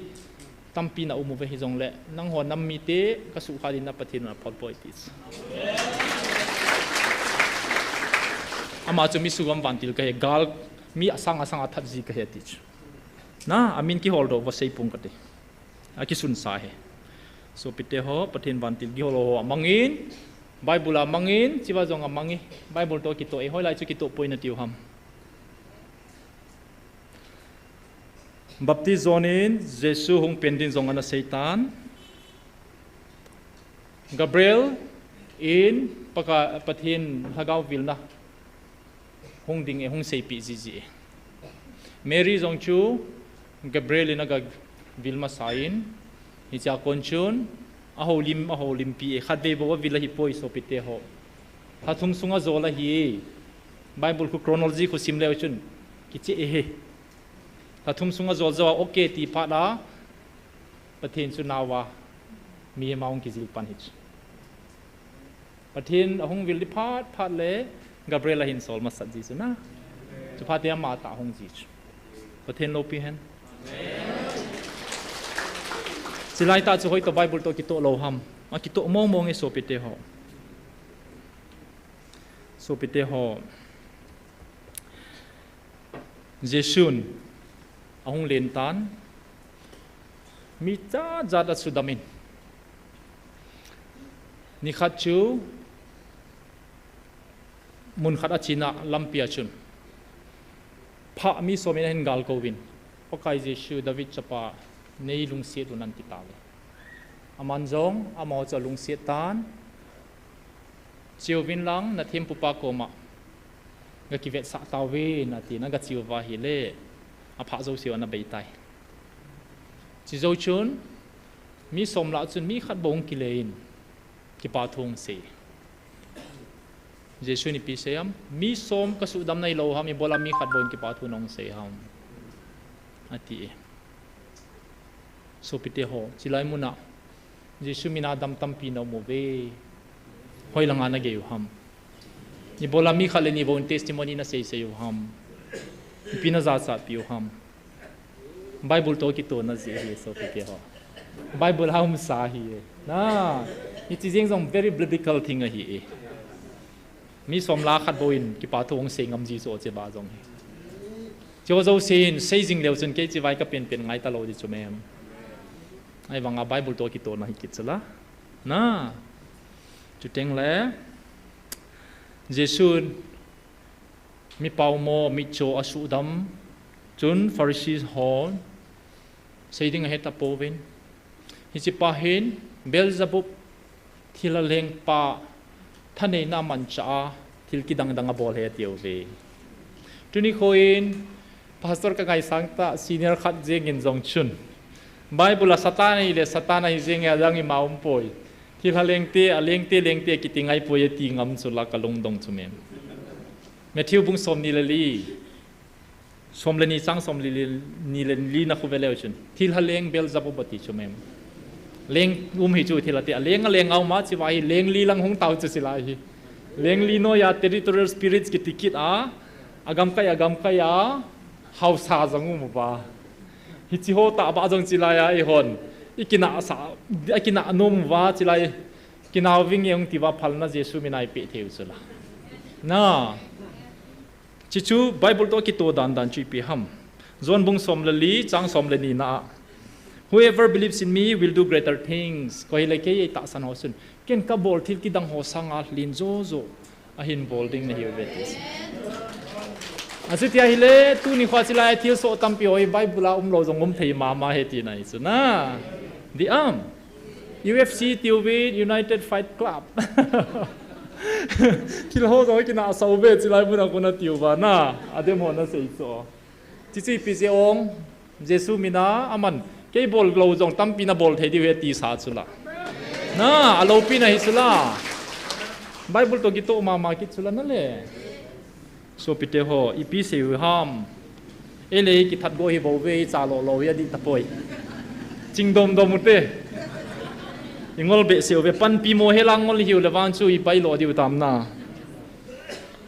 Tampi na um uve hijongle, nangho nam mite kasukha din na Pathen u naphal poi ti chu. Ama chu mi sugam vantil kahi, gal mi asang asang athat ji kahi ati chu. Na, amin kihol doh uva seipong kate. Akisunsa ahi. Sopite ho, Pathen vantil gihol ho amangin, Bible amangin, chiva jong amangin, Bible toh kitoh e, hoilai chu kitoh poi natiu ham. Baptist John in Jesu hung pen din jong ana seitan. Gabriel in Pakai, Pathen lhagao vilna hung ding e, hung seipeh jiji e. Mary jong chu Gabriel in agavil masa in, hichea kon chun ahoulim, ahoulimpi e, khatvei bou avil ahipoi sopite ho. Lha thum sunga jol ahi e. Bible khu chronology khu sim leu chun kicheh e he. Lha thum sunga jol jou a okay ti phat a, Pathen chu naova mihem a hung kijil pan hi chu. Pathen ahung vil di phat phat le Gabriel ahin sol masat ji chu na. Chuphat e ama tah hung ji chu. Pathen loupi hen. Chilai tah chu hoitoh Bible toh kitoh lou ham. Akitoh mong mong e sopite ho. Sopite ho. Jesun ahung len tan, mi jat jat asudam in. Nikhat chu mun khat achena lampi a chun, phah mi som in ahin galkou vin, Pakai Jesu, David chapa, nei lungset un ati tauve. Aman jong amaho chu alungset tan, Cheuvin lang, nathempupa koma gakivetsah tauvin, atin, agacheu uva ahile, aphah jouseu ana beitai. Chujou chun, mi som lah chun mi khat bou hung kile in, kipa thu hung sei. Jesun ipi asei ham, mi som kasudam nahi lou ham, ibola mi khat bou in kipa thu nahung sei ham, ati e. Sopite ho, chilai muna Jesu mina adam tampi naum uve. Hoilanga nagei u ham? Ibola mi khat le ni bou in testimony nasei sei u ham? Ipi najachatpi u ham? Bible toh kitohna jeh ahi, sopite ho. Bible a umsa ahi e. Na, hiche jeng jong very biblical thing ahi e. Mi som lah khat bou in kipa thu hung sei ngam ji chu cheva jong hi. Chu jouse hin sei jing leu chun kei chevai kapen pen ngai talou di chu mem. Ahivanga Bible toh kitohna hi kit chu la. Na. Chuteng le Jesun mi paomo, mitcho asudam chun Pharisee hon sei ding ahet tapouvin. Hichepa hin Beelzebub thilha lengpa thaneina manchah a thil kidang dang abol ahi atiuve. Tuni kho in pastor kangaisang tah senior khat jeng in jong chun Bible a Satan ahile Satan ahi jeng e, adang ima umpoi. Thilha lengte, alengte, lengte kiti ngaipoi ati ngam chu la kalungdong chu mem. Matthew bung somni le li. Som le ni chang somli le ni le li na khu ve leu chun. Thilha leng Beelzebub ati chu mem. Leng um hi chu thilha te, aleng aleng a um a, chevai hi leng li lang hung tau chu chilai hi. Leng li noiya territorial spirits kiti kit a, agamkai, agamkai a, haosa jong um uva. Hiche ho tah bah jong chilai a eihon. Ikinah sa, ikinah nom uva chilai. Kinah uving e hung tia phalna Jesu mina ipeh thei u chu la. Na. Chuchu Bible toh kitoh dan dan chu ipi ham. John bung som le li, chang som le ni na a. Whoever believes in me will do greater things. Koi hile kei tahsan ho chun. Ken kabol thil kidang ho sanga len jo jo ahin bol ding nahiuve ti. Achuti ahile, tuni kho chilai thilsoh tampi ho hi Bible a umlou jong um thei mama ahi tina ahi chu na. Di am. U F C tiu vin, United Fight Club. Thil ho jong kinah sau ve, chilai mun a kona tiu va na. Adem ho na sei chu. Chichu ipi jeh ong, Jesu mina aman, kei bol lou jong tampi na bol thei diu ahi ti sa chu la. Na, alopi na hi chu la. Bible toh kitoh mama kit chu la na le. Sopite ho, ipi sei u ham. Ei le kithat go hi bou ve, i cha lo lo hi adih tapoi. Ching dom dom u te. I ngol behseh u ve, panpi mo hela ngol hiu le vang chu i pai lo diu tam na.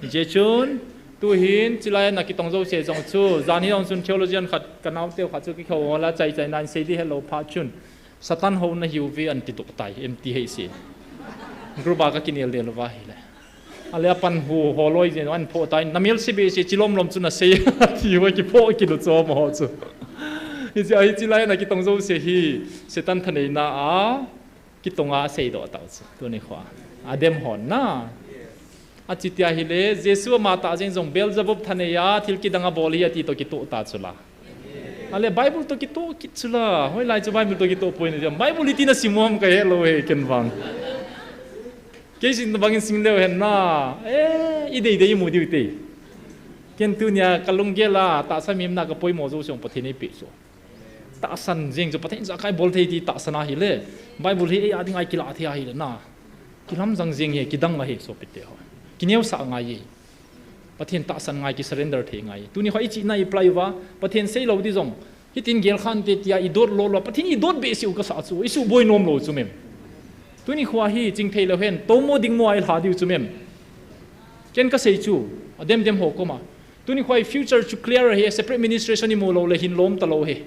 Hijeh chun, tu hin, chilai a na kitong jouse jong chu, jan hi jong chun theologian khat, ka nau teu khat chu kikhou la chai chai nan sei di helou phat chun. Satan ho na hiu ve an ti tuk tai, em ti hei si. Group a ka kinel del va hi le. Ale apan hu ho loi jin an pho tai, na mel si be si chilom lom chu na sei, ti va kipho kilu chom ho chu. Hiche a hiche lai na kitong jouse hi, Satan thaneina a, kitong a sei doh tau chu, tuni khoa. Adem hon na. Achuti ahile, Jesu ama tah jeng jong Beelzebub thanei a, thil kidang abol hi ati toh kitoh ta chu la. Ale Bible toh kitoh kit chu la. Hoilai chu Bible toh kitoh poi na. Bible iti na sim u ham ka he lou he ken vang. Kei sin bangin sim leu hen na. Eh, i dei dei i mu diu te. Ken tunia ka lunggel a, tahsa mihem na ka poimo jou song Pathen ei pe chu. Tahsan jeng chu Pathen jakai bol thei ti tahsan ahile. Bible hi ei a ding a i kila thei ahile na. Kilam jang jeng hi, kidang la hi sopite ho. Kineosah ngai hi. Pathen tahsan ngai, ki surrender thei ngai. Tuni khoa i chihna i apply uva, Pathen sei lou di jong. Hitin gel khan te tia i dot lo lo, Pathen i dot behseh u ka sa chu, i suboi nom lou chu mem. Tuni khoa hi ching thei leu hen, tomo ding mo a i lha diu chu mem. Ken ka sei chu, adem dem ho koma. Tuni khoa i future chu clear hi, separate administration i mu lou le hin lom ta lou hi.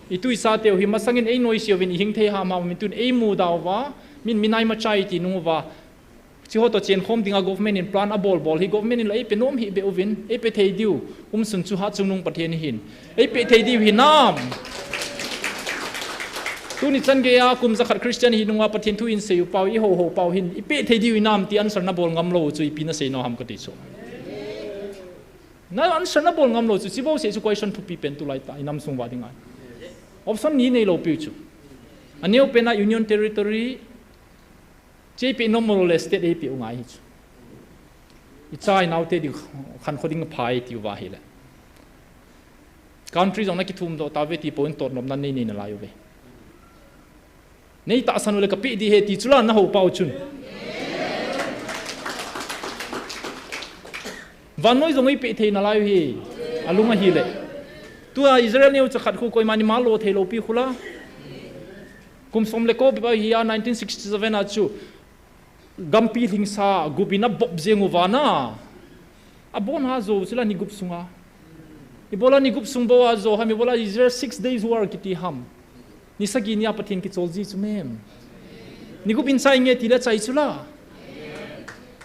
I tu i sa teu hi masangin ei noise uvin i hing thei ham ham, min tun ei mu dau va, min minai ma chai ti nung uva. Chi ho toh chen khom dinga government in plan abol bol hi government in la ei pe nom hi be uvin, ei pe thei diu, um sun chu Hatchungnung Pathen hin. Ei pe thei diu hi nam. Tuni chan gei a kum jakhat Christian hi nunga Pathen thu in sei u pau, i ho ho pau hin, i pe thei diu hi nam ti answer na bol ngam lou chu ipi na sei nom ham ka ti chu. Na answer na bol ngam lou chu, chi bou sei chu question thupi pen tulai ta, i nam sung va ding ai. Option ni nei lou piu chu. Aneo pen a Union Territory, Chi pe nom lou le state ei pe u ngai hi chu. I cha i nau te ding khan kho ding pha ei ti uva hi le. Country jong na kithum doh ta ve ti pon tot nom na nei nei na lai u ve. Nei tahsan u le ka pe di he ti chu la na ho pau chun. Vannoi jong ei pe thei na lai u hi. A lung a hi le. Tua Israel neo cha khat khu koima ni ma lo thei lou pi khu la. Kum som le ko bep ahi a nineteen sixty seven a chu gampi lhingsa gup in a bop jeng u vana. A bon ha jo chu la ni gup sunga. I bola ni gup sung bou a jo ham, i bola Israel six days war kiti ham. Ni sagi ni a Pathen kichol ji chu mem. Ni gup in chai nge ti le chai chu la.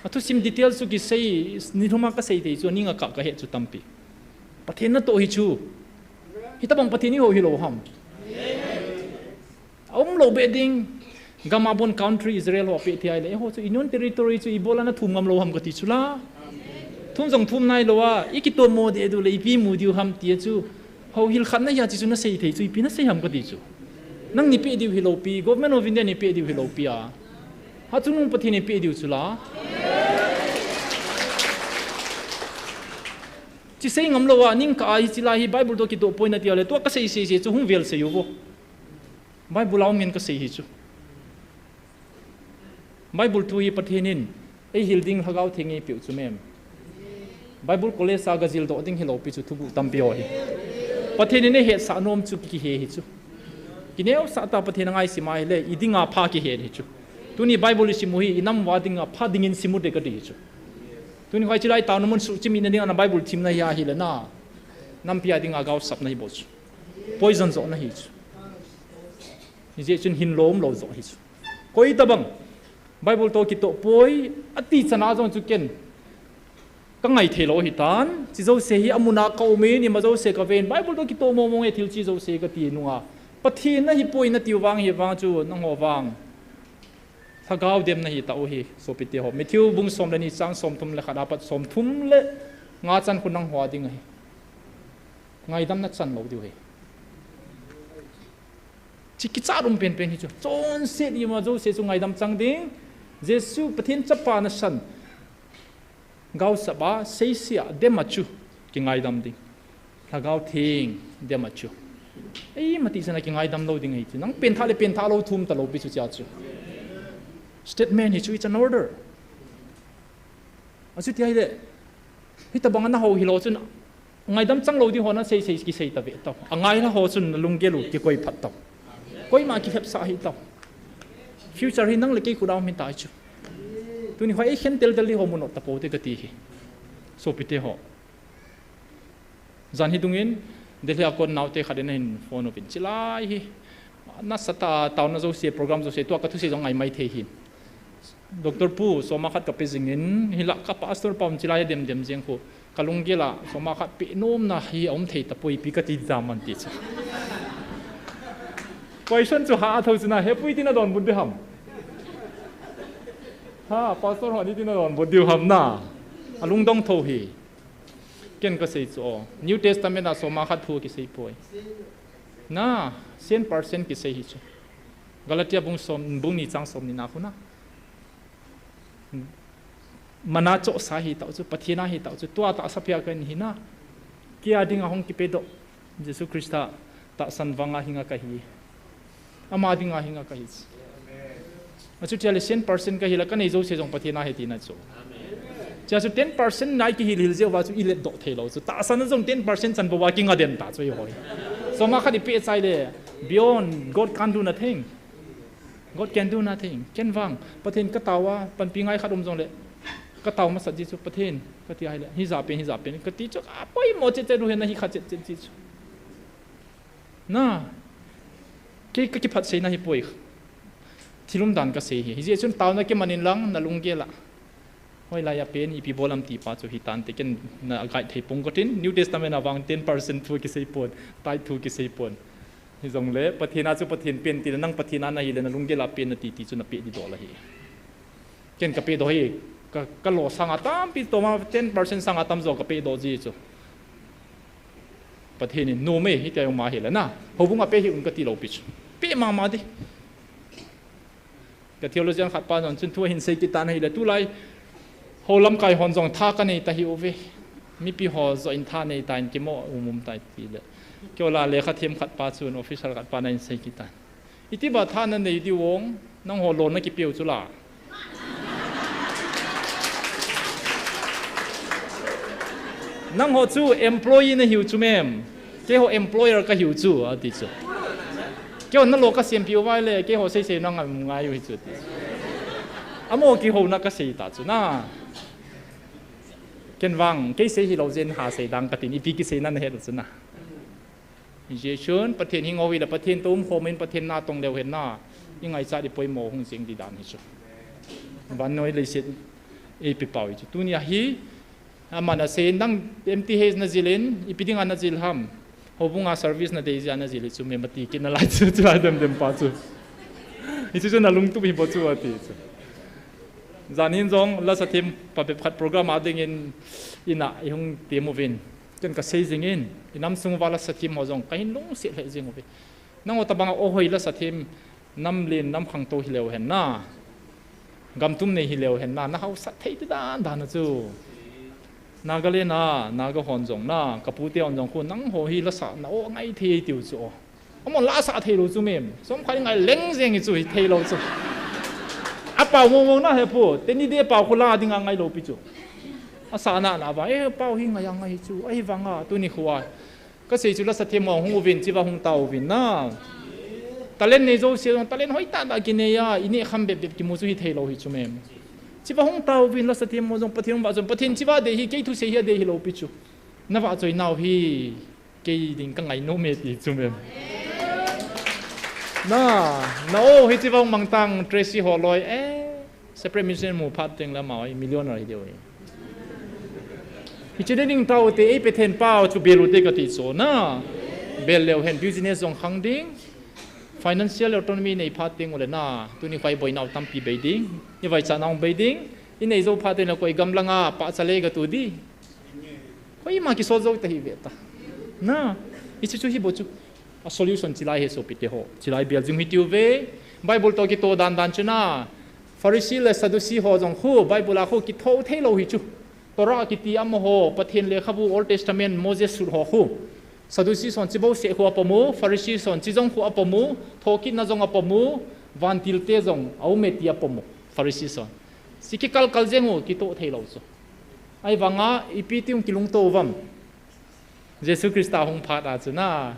A thusim detail chu kisei, ni thuma ka sei thei chu, ni nga ka ka he chu tampi. Pathen na to hi chu. Hitabang Pathen i ho hi lo ham. A um lou be ding. Gam a bon country Israel ho pe thei le, ho chu Union Territory chu i bola na thum ngam lou ham ka ti chu la. Thum jong thum nai lou a, i kitomo de du le, ipi mu diu ham ti chu. Ho hil khat na hi a chi chu na sei thei chu, ipi na sei ham ka ti chu. Nang ni pe diu hi lou pi, Government of India ni pe diu hi lou pi a. Hatchungnung Pathen ni pe diu chu la. Chi sei ngam lou a, ning ka a hi chi la hi Bible to kitoh poi na ti a le, tua ka sei sei sei chu hung vel sei u vo. Bible a um ngen ka sei hi chu. Bible thu hi Pathen in ei hil ding Lhagao Theng ei pe u chu mem. Bible college a ga jil doh ding hi lou pi chu thugu tampi ho hi. Pathen in ei hetsah nom chu kihe hi chu. Kineosah ta Pathen a ngai sim a hi le, i ding a pha kihe hi chu. Tuni Bible i sim u hi, i nam va ding a pha ding in sim u te ka ti hi chu. Tuni hoi chi lai ta na mun su chi mi na ding a na Bible thim na hi a hi le na. Nampi a ding a gao sap na hi bo chu. Poison zo na hi chu. Ni je chun hin lom lo zo hi chu. Koi tabang. Bible to kitoh poi, a ti chana jong chu ken. Ka ngai thei lou hi tan, chi jouse hi a mun a ka um in, ima jouse ka ven, Bible to kitoh mo mo nge thil chi jouse ka ti nunga. Pathen na hi poi na ti u vang hi vang chu, nang ho vang. Lhagao dem na hi ta u hi, sopite ho. Matthew bung som le ni chang som thum le khat a pat som thum le nga chan khu nang ho a ding hi. Ngaidam na chan lou diu hi. Chi kichat um penpen hi chu. Chonset ima jouse chu ngaidam chang ding. Jesu Pathen chapa nasan. Gaosap a, seise a, dem a chu. Kingaidam ding. Lhagao Theng, dem a chu. Ei, mati sana kingaidam lou ding ahi chu. Nang pengthah le pengthah lou thum talou pi chu chia chu. Statement hi chu, it's an order. Achuti ahile, hitabang a nahou hilou chun, ngaidam chang lou ding ho nasei sei kisei tave tau. Angai lha ho chun nalunggel u kikoi phat tau. Koima kilhepsah hih tau. Future hi nang le kei khut a um hita chu. Tuni ho ei khen teltel ding ho mu nop tapou te kati hi. Sopite ho. Jan hi dungin, Delhi a kon naote khat in ahin phone uvin, chilai hi. Nasatah a taona jouse, program jouse, tua kathusei jong ngai maithei hin. Doctor pu, soma khat kape jingin, hilah ka pastor pa um chilai a demdem jeng khu. Kalunggel a, soma khat pe nomna hi aum thei tapoi ipi kati dam am ti chu. Question chu ha a tho chu na, hepui tina donbut ding ham. Ha, pastor ho ni tina donbut diu ham na. Alungdong tho hi. Ken kasei chu, o, New Testament a soma khat thu kisei poi. Na, cent percent kisei hi chu. Galatia bung som, bung ni chang somni na khu na. Mana chohsa hi tau chu, Pathen a hi tau chu, tua tahsa pia kahi na. Kei a dinga hung kipedoh. Jesu Christa tahsan vanga hinga kahi. Ama dinga hinga kahi. Achuti ahile cent percent kahi la kanei jouse jong Pathen a ahi tina chu. Chia chu ten percent nai kihil hil jeh uva chu ilet doh thei lou chu. Tahsan a jong ten percent chan bou a kinga den ta chu eiho hi. Soma khat ipe chai le, beyond, God can't do nothing. God can do nothing. Ken vang, Pathen katao a, panpi ngai khat um jong le, katao masat ji chu Pathen, kati ahile, hija pen, hija pen, kati chu, apoimo chet chet u hen na hi kha chet chet ji chu. Na, kei kakiphat seina hi poi. Thil umdan kasei hi. Hijeh chun taona kiman in lang, nalunggel a. Hoilai a pen, ipi bol am ti pa chu hitante ken na guide thei pong kotin, New Testament a vang ten percent thu kisei pon, tithe thu kisei pon. Hijongle, Pathen a chu Pathen pen ti le, nang Pathen a nahi le, nalunggel a pen nati ti chu napeh ding dol ahi. Ken kapeh doh hi, ka, kalo sanga tampi toma ten percent sanga tamjo kapeh doh ji chu. Pathen in, nom e, hitia jong ma hile na. Houbung a pe hih un kati lou pi chu. Pe mama ding. Ka theologian khat pa jong chun thu ahin sei kit tan ahile, tulai ho lamkai hon jong tha kanei ta hih uve. Mipi ho joh in tha nei tan, kimo um um tai ti le. Keiho la lekha them khat pa chun, officer khat pa na hin sei kit tan. Iti ba tha nanei diu ong, nangho loan nakipeu chu la. Nangho chu employee nahiu chu mem. Keiho employer kahiu chu, ati chu. Keiho nalo kasempeh uva ahile, keiho seisei nangam ngai u hi chu, ati chu. Amaho kihouna kasei ta chu na. Ken vang, kei sei hilou jeh in ha sei dang katin, ipi kisei na nahet u chu na. Hijeh chun, Pathen hi ngou hile, Pathen toh umkhom in, Pathen natong leu hen na. Ingaichat ipoimo hung jing ding dan hi chu. Vannoi leiset eipeh pau hi chu. Tunia hi, aman asei, nang M T H najil in, ipi dinga najil ham. Houbunga service nadei jeh a najil hi chu, mem ati kit nalai chu, chulai demdem pa chu. Hichu chu nalungtup hi bou chu ati chu. Jan hin jong, lasa them phabep khat program a dingin, in a, ihung tem uvin. Ken kasei jingin, inam sung uva lasa them ho jong, kahin lungset lheh jing uve. Nangho tabanga o hoi lasa them, nam len, nam khangtou hileu hen na. Gamtum nei hileu hen na, nahaosat thei ti dan dan a chu. Nagaland a, Naga hon jong na, kapute hon jong khu, nangho hi lasa na o ngai thei tiu chu o. Amahon la asah theilou chu mem. Som khat ngai leng jeng hi chu hi theilou chu. Apao mong mong na hepu. Teni de pao khu la dinga ngailou pi chu. Asah na na vang. Eh, pao hi ngai a ngai hi chu. Ahivanga tuni khu a. Kasei chu lasa them ho hung uvin, chiva hung taovin na. Talent nei jouse jong, talent hoitah tah kinei a, ineh kham bep bep kimu chu hi theilou hi chu mem. Chiva hung taovin lasa them ho jong, Pathen vahchoi, Pathen chiva dei hi, kei thusei hi adei hilou pi chu. Navahchoi nau hi. Kei ding kangai nom e ti chu mem. Na, na o, hichi vang mangtang Tracy ho loi e. Separate mission mu phat teng le amau hi millionaire hi diu hi. Hichi ding tao te ei Pathen pao chu bel u te kati chu na. Bel leu hen business jong khang ding. Financial autonomy nei phat teng ule na. Tuni khoi boinau tampi bei ding. I vaichat nau bei ding. I nei jou phat teng le koi gamlanga pahcha le katu di. Koima kisol jou ta hi ve ta. Na, hichu chu hi bou chu. A solution chilai hi sopite ho. Chilai bel jing hi tiu ve. Bible to kitoh dan dan chu na. Pharisee le Sadducee ho jong khu, Bible a khu kitoh thei lou hi chu. Torah kiti amaho, Pathen lekhabu Old Testament, Moses sut ho khu. Sadducee son chibou se khu apomu, Pharisee son chijong khu apomu, thokit na jong apomu, vantil te jong, aume ti apomu, Pharisee son. Si kikal kal jeng u, kitoh thei lou chu. Ahivanga, ipi ti hung kilungto uvam. Jesu Christa hung phat a chu na.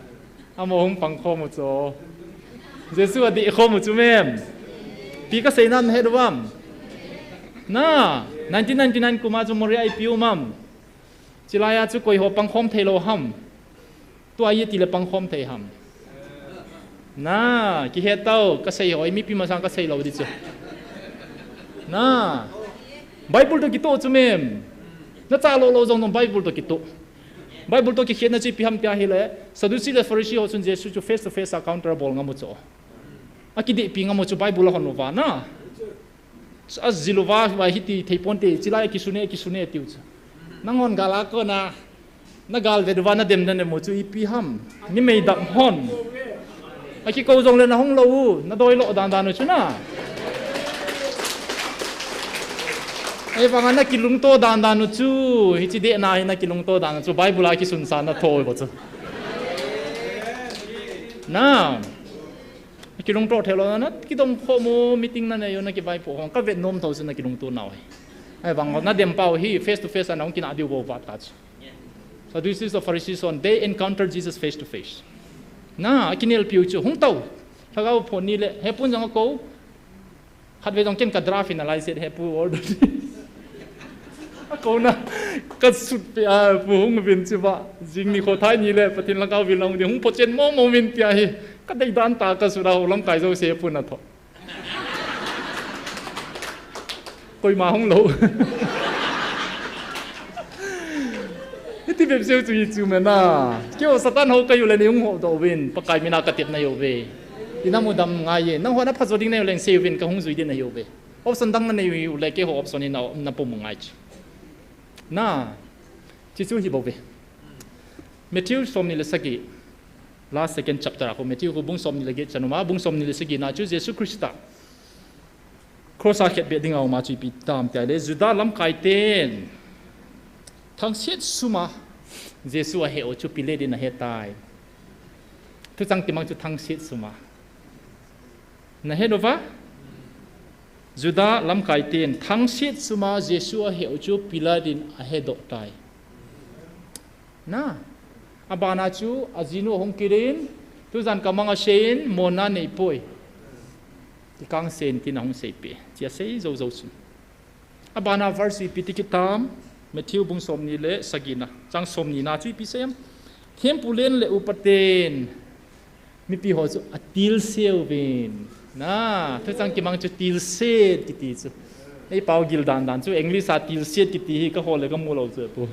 Amaho hung pang khom u chu. Jesu adih khom u chu mem. Pi kasei nam het uvam. Na, nineteen ninety-nine kum a chu Moria ipi umam. Chilai a chu koi ho pang khom thei lou ham. Tua ye ti le pang khom thei ham. Na, kihet tau, kasei ho, mipi masang kasei lou di chu. Na, Bible to kitoh chu mem. Na cha lou lou jong nung Bible to kitoh. Bible to kikhetna chu ipi ham tia hile, Sadducee le Pharisee ho chun Jesu chu face to face a counter bol ngam u chu. Akidih pi ngam u chu Bible a hon uva na. Ajil uva, va hiti thei ponte, chilai a kisun e, kisun e tiu chu. Nanghon gal a kona, na gal vet uva na dem na dem u chu ipi ham. Ni meidam hon. Akikou jong le na hung lou u, na doi lou dan dan u chu na. Ahivanga na kilungto dan dan u chu, hichi deh na hi na kilungto dan u chu, Bible a kisunsa na tho u chu. Na, kilungto thei lou na, kidong khom u, meeting na nei u, na kivaipo hon, ka vet nom tho chu na kilungto nau hi. Ahivang na dem pau hi, face to face a na hung kinah diu bou vat ta chu. Sadducees le Pharisees hon, they encounter Jesus face to face. Na, akinel piu chu, hung tau. Lhagao phon ni le, hepun jong akou. Khatvei jong ken ka draft in a lai set hepu order. Akou na, kasut pe a, pu hung vin chiva. Jing ni kho thai ni le, Pathen lhagao vil hung di, hung pochen mo mo vin tia hi. Kadei dan ta kasut a, ho lamkai jouse pu na tho. Koima hung lou. Hiti bep seh chu hi chu mena. Keiho Satan ho kahiu le nei hung ho doh uvin, Pakai mina katep nahiu ve. Ina mudam ngai e. Nangho na phajo ding nahiu le sei uvin kahung jui ding nahiu ve. Option dang nanei u le keiho option ina na pum ngai chu. Na. Chi chu hi bou ve. Matthew somni le sagi. Last second chapter a khu Matthew khu bung somni le get chanuma, bung somni le sagi na chu Jesu Christa. Cross a khetbeh dinga uma chu ipi tam tia le Juda lamkai ten thangset suma Jesu aheu chu Pilate in ahetai. Thuchang kimang chu thangset suma. Nahe uva? Juda lamkai ten thangset suma Jesu aheu chu Pilate in ahedoh tai. Na, abana chu ajinu ahung kilin, tujan kamang aseiyin, mona neipoi. Kikangsen tin ahung seipeh. Chia sei jou jou sun. Abana verse ipi ti kitam, Matthew bung somni le sagina, chang somni na chu ipi seiyem. Thempu len le upaten. Mipi ho chu atilse uvin. Na, thuchang kimang chu tilset kiti chu. Ei pao gil dan dan chu English a tilset kiti hi kaho le kamu lou chu pu.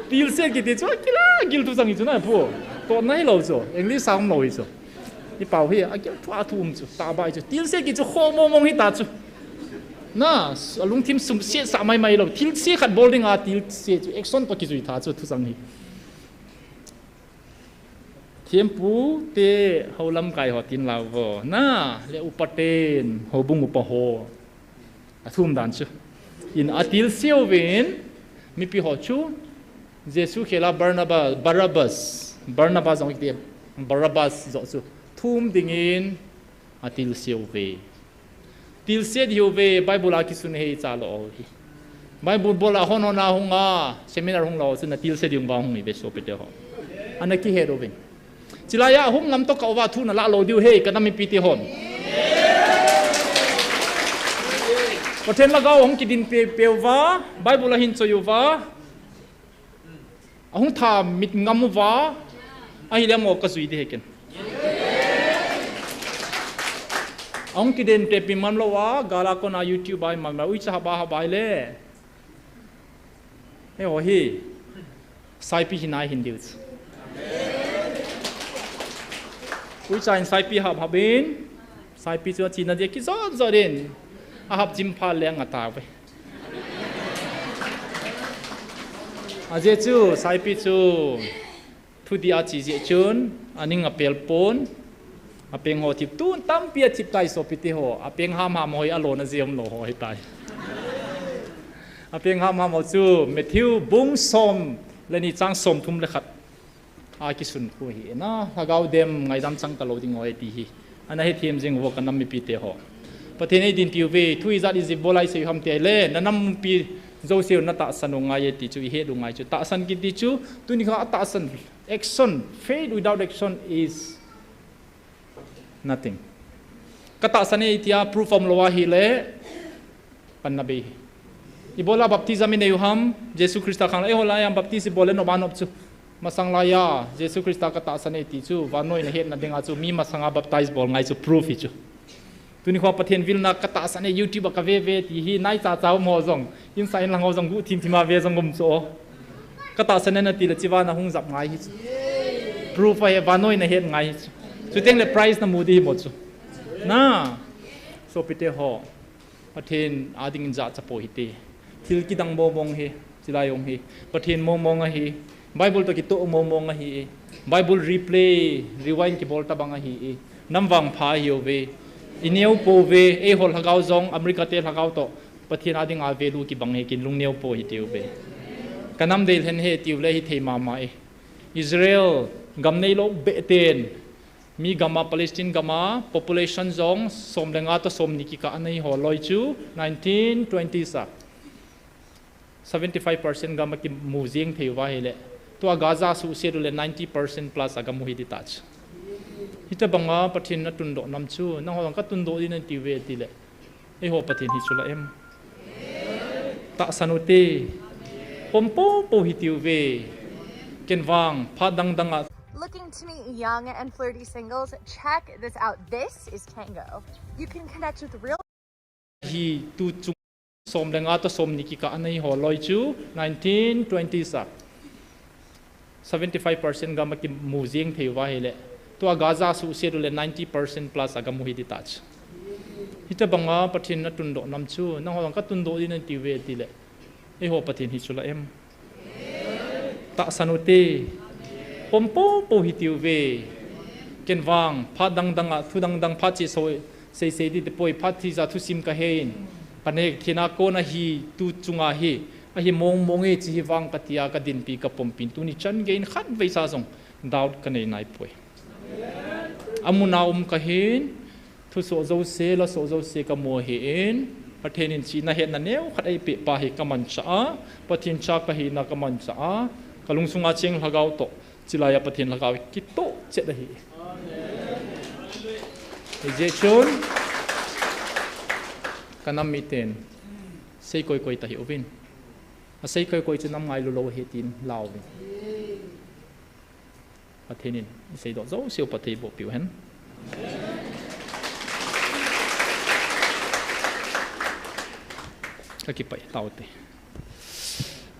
Tilset kiti chu akila gil thuchang hi chu na pu. To nai lou chu. English a um lou hi chu. Ei pao hi agil thu a thu um chu. Tabai chu. Tilset kiti chu ho mo mong hi ta chu. Na, alungthim sumset sa mai mai lou. Tilset khat bol ding a tilset chu. Action pa kijui ta chu thuchang hi. Thempu te ho lamkai ho tin lau vo. Na, le upaten, houbung upa ho. Athum dan chu. In atilse uvin, mipi ho chu, Jesu khela Barnabas, Barabbas, Barnabas jong kiti, Barabbas jo chu. Thum dingin, atilse uve. Tilset hiuve, Bible a kisun hi cha lou hi. Bible bol a hon hon a hung a, seminar hung lou, chun atilse ding vang hung hi ve sopite ho. Ana kihet uvin. Chilai a hung ngam to ka uva thu nala lou diu hi, ka nam mipi te hon. Pathen lhagao hung kidin pe, pe uva, Bible a hin choi uva. Ahung tha mit ngam uva, ahile mo kajui di hekin. Ahung kiden te pi mam lou a, gal a kona YouTube a i mam lou, uicha haba haba ile. He ho hi, saipi hi nai hin diu. Uicha in saipi hab habin, saipi chu achina dia kijot jot in, ahab jim pha le anga ta ve. Ajeh chu, saipi chu, Thudih a chi jeh chun, aning apel pon, apeng ho thip tun tampi athip tai sopite ho, apeng hamham ho hi alona jeh umlou ho hitai. Apeng hamham ho chu Matthew bung som le ni chang somthum le khat a kisun khu hi na, lhagao dem ngaidam chang talou ding ho e ti hi. Ana hethem jing uvo ka nam mipite ho. Pathen eidinpi uve, thu ijat ijat bol a isei u ham ti ahile, na nam mipi jouse u na tahsan u ngai e ti chu, ihet u ngai chu. Tahsan kiti chu, tunikho a tahsan, action, faith without action is nothing. Ka tahsan e tia proof umlou ahile, panna bei hi. Ibola baptism inei u ham, Jesu Christa khang la, eiho laiya baptism ibol le nop a nop chu. Masang laiya, Jesu Christa ka tahsan e ti chu, vannoi na hetna dinga chu, mi masanga baptize bol ngai chu, proof hi chu. Tunikho Pathen vilna ka tahsan e, YouTube a ka veve ti hi, naicha cha um ho jong, insa inlang ho jong, guhthim thim a ve jong um chu o. Ka tahsan e nati le chiva na hung jap ngai hi chu. Proof ahi, vannoi na het ngai hi chu. Chuteng le prize na mu ding hi mo chu. Na, sopite ho. Pathen a dingin jachat pou hite. Thil kidang mong mong hi, chilai jong hi. Pathen mong mong ahi. Bible toh kitoh mong mong ahi. Bible replay, rewind kibol tabang ahi. Nam vangpha ahi uve. Ineo pou ve, eiho lhagao jong, America te lhagao toh. Pathen a dinga value kibang hi, kin lungneo pou hite uve. Ka nam deilhen hi tiu le hithei mama e. Israel, gam neilou beh ten. Mi gam a Palestine gam a population jong som le nga toh som ni kikah a nei ho loi chu nineteen twenties a seventy five percent gam a kimu jeng thei uva ahile. Tua Gaza suhset u le ninety percent plus a gam u hi ding tah chu. Hitabang a Pathen na tundoh nam chu, nangho jong ka tundoh ding nati uve ti le. Eiho Pathen hi chu la em. Tahsan u te. Pom pou pou hiti uve. Ken vang, phat dang dang a. Looking to meet young and flirty singles? Check this out. This is Kango. You can connect with real hi tu chung som le nga toh som ni kikah a nei ho loi chu nineteen twenties a seventy five percent gam a kimu jeng thei uva ahile. Tua Gaza suhset u le ninety percent plus a gam u hi ding tah chu. Hitabang a Pathen na tundoh nam chu, nangho jong ka tundoh ding nati uve ti le. Eiho Pathen hi chu la em. Tahsan u te. Pom pou pou hiti uve. Ken vang, phat dang dang a, thu dang dang phat chi so, sei sei ding te poi, phat thija thusim ka he in. Ka nek thina kon ahi tu chunga hi. Ahi mong mong e chi hi vang ka tia ka dinpi ka pompi in tuni chan gei in khat vei sa jong doubt ka nei nai poi. Amun a um ka hin, thusoh jouse, lasoh jouse ka mu ahi in, Pathen in chihna hetna neo khat eipeh pa hi ka manchah a, Pathen cha ka hina ka manchah a, ka lungsung a cheng lhagao toh, chilai a Pathen lhagao kitoh chet ahi. Hijeh chun, ka nam miten, sei koi koi ta hih uvin. Asei koi koi chu nam ngailu lou ahi tin la uvin. Pathen in isei doh jouse u phatthei boh peh u hen. Ka kipah e, tao te.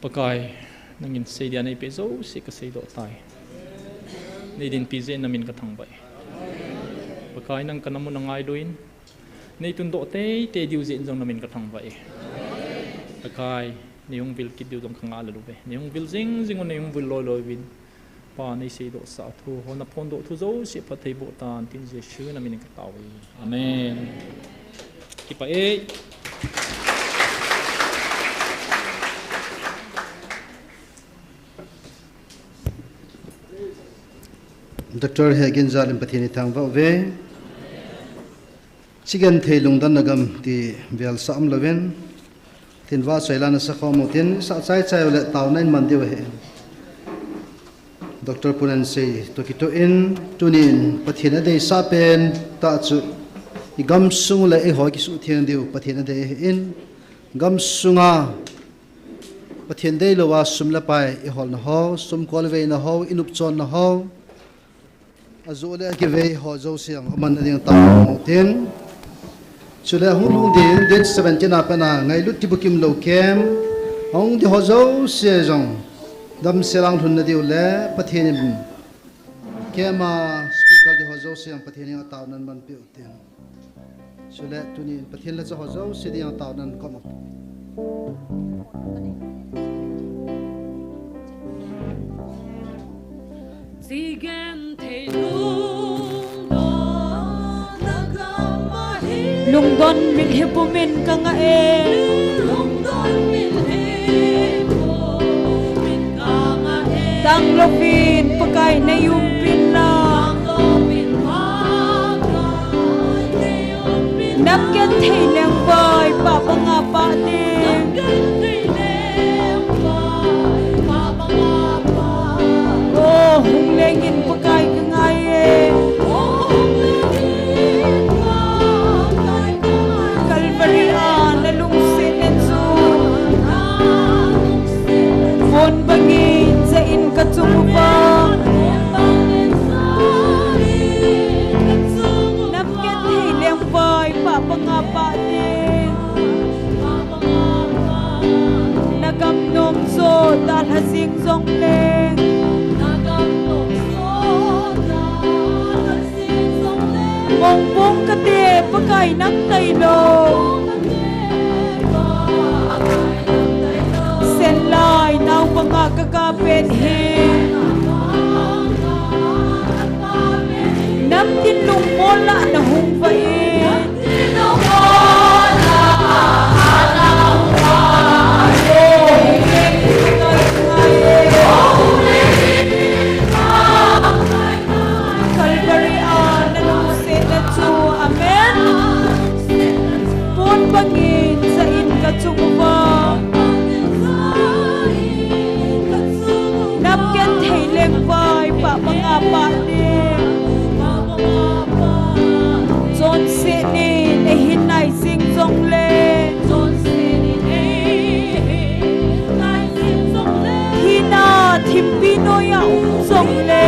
Pakai, nangin sei dia nei peh jouse ka sei doh tai. Nei dinpi jeh in na min ka thangvah e. Pakai, nang ka nam u na ngailu in. Nei tundoh tei tei diu jeh in jong na min ka thangvah e. Pakai, nei hung vil kit diu jong ka ngah lel uve. Nei hung vil jing jing un, nei hung vil loi loi uvin. Pa, nei sei doh sah thu, ho na phondoh thu jouse phatthei boh tan tin Jesu na min in ka tao e. Amen. Kipah e. Doctor Hegin Jal in Pathen i thangvah uve. Chigen thei lungdon na gam ti vel sa um louvin. Thin va soi la na sa khom u tin sa chai chai u le tao na in man diu ahi. Doctor Punan sei toh kitoh in tunin Pathen a deisah pen tah chu i gam sung le i hoi kisuh theng diu Pathen a dei ahi in gam sunga Pathen deilou a sum le pai i holna ho, sum kolveina ho, i nopchonna ho, ajoh le akivei ho jouse jong aman na ding tao tin. Chule hung lhung ding, date seventeen a pat a ngailut kibukim lou camp, ahung ding ho jouse jong damsel a lhunna diu le Pathen in camp a speaker ding ho jouse jong Pathen in ataona man peh u tin. Chule tunin Pathen lhacha ho jouse ding a taona kom a. Lungdon milhipum in ka ngah e. Tanglouvin Pakai nei umpin lang. Nam genthei lengvai pah banga pah ding. O, hung lengin Pakai ka ngai e. Calvary a na lungsetna chu pon bangin jah in ka chung uva. Nam genthei lengvai pah banga pah ding. Na gam nom chu dalha jing jongleng. Mongpong kate Pakai nang tailou. Senlai nao banga ka ga pen hi. Nam tin lungmol a na hung va in. Calvary a na lungsetna chu, amen. Pon bangin jah in ka chung uva. Nam genthei lengvai pah banga pah ding. Chonset in eihin nai jing jongle, thina thimpi noiya um jongle,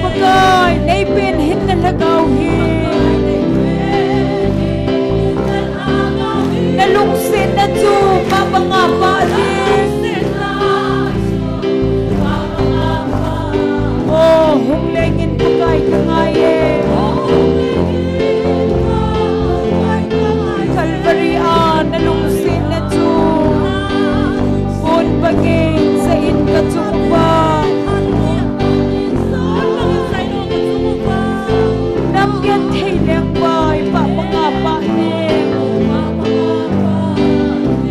Pakai nei pen hin na lhagao hi. Na lungsetna chu pah banga pah ding. O, hung lengin Pakai ka ngai e. Calvary a na lungsetna chu pon bangin jah in ka chung uva. Nam genthei lengvai pah banga pah ding.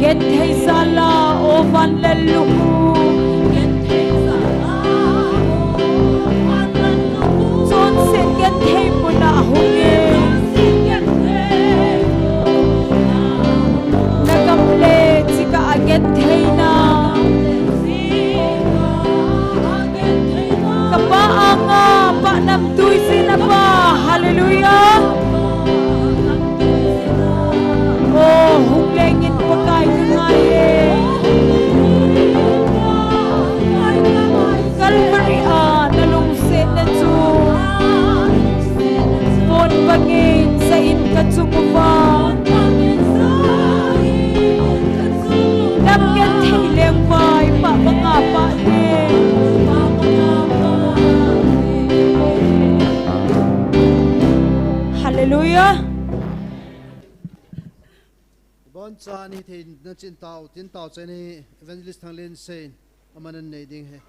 Genthei jal a, o van lallukhu. Chonset genthei mun a hung in. Na gam le chika a gentheina. Ka pa anga pahnam tui jin a pa. Hallelujah. O, hung lengin Pakai ka ngai e. Calvary a na lungsetna chu pon bangin jah in ka chung uva. Nam genthei lengvai pah banga pah ding. Hallelujah. Bonchan hithei na chin tao, tin tao chai ni Evangelist Thanglen Sein, aman anei ding ahi.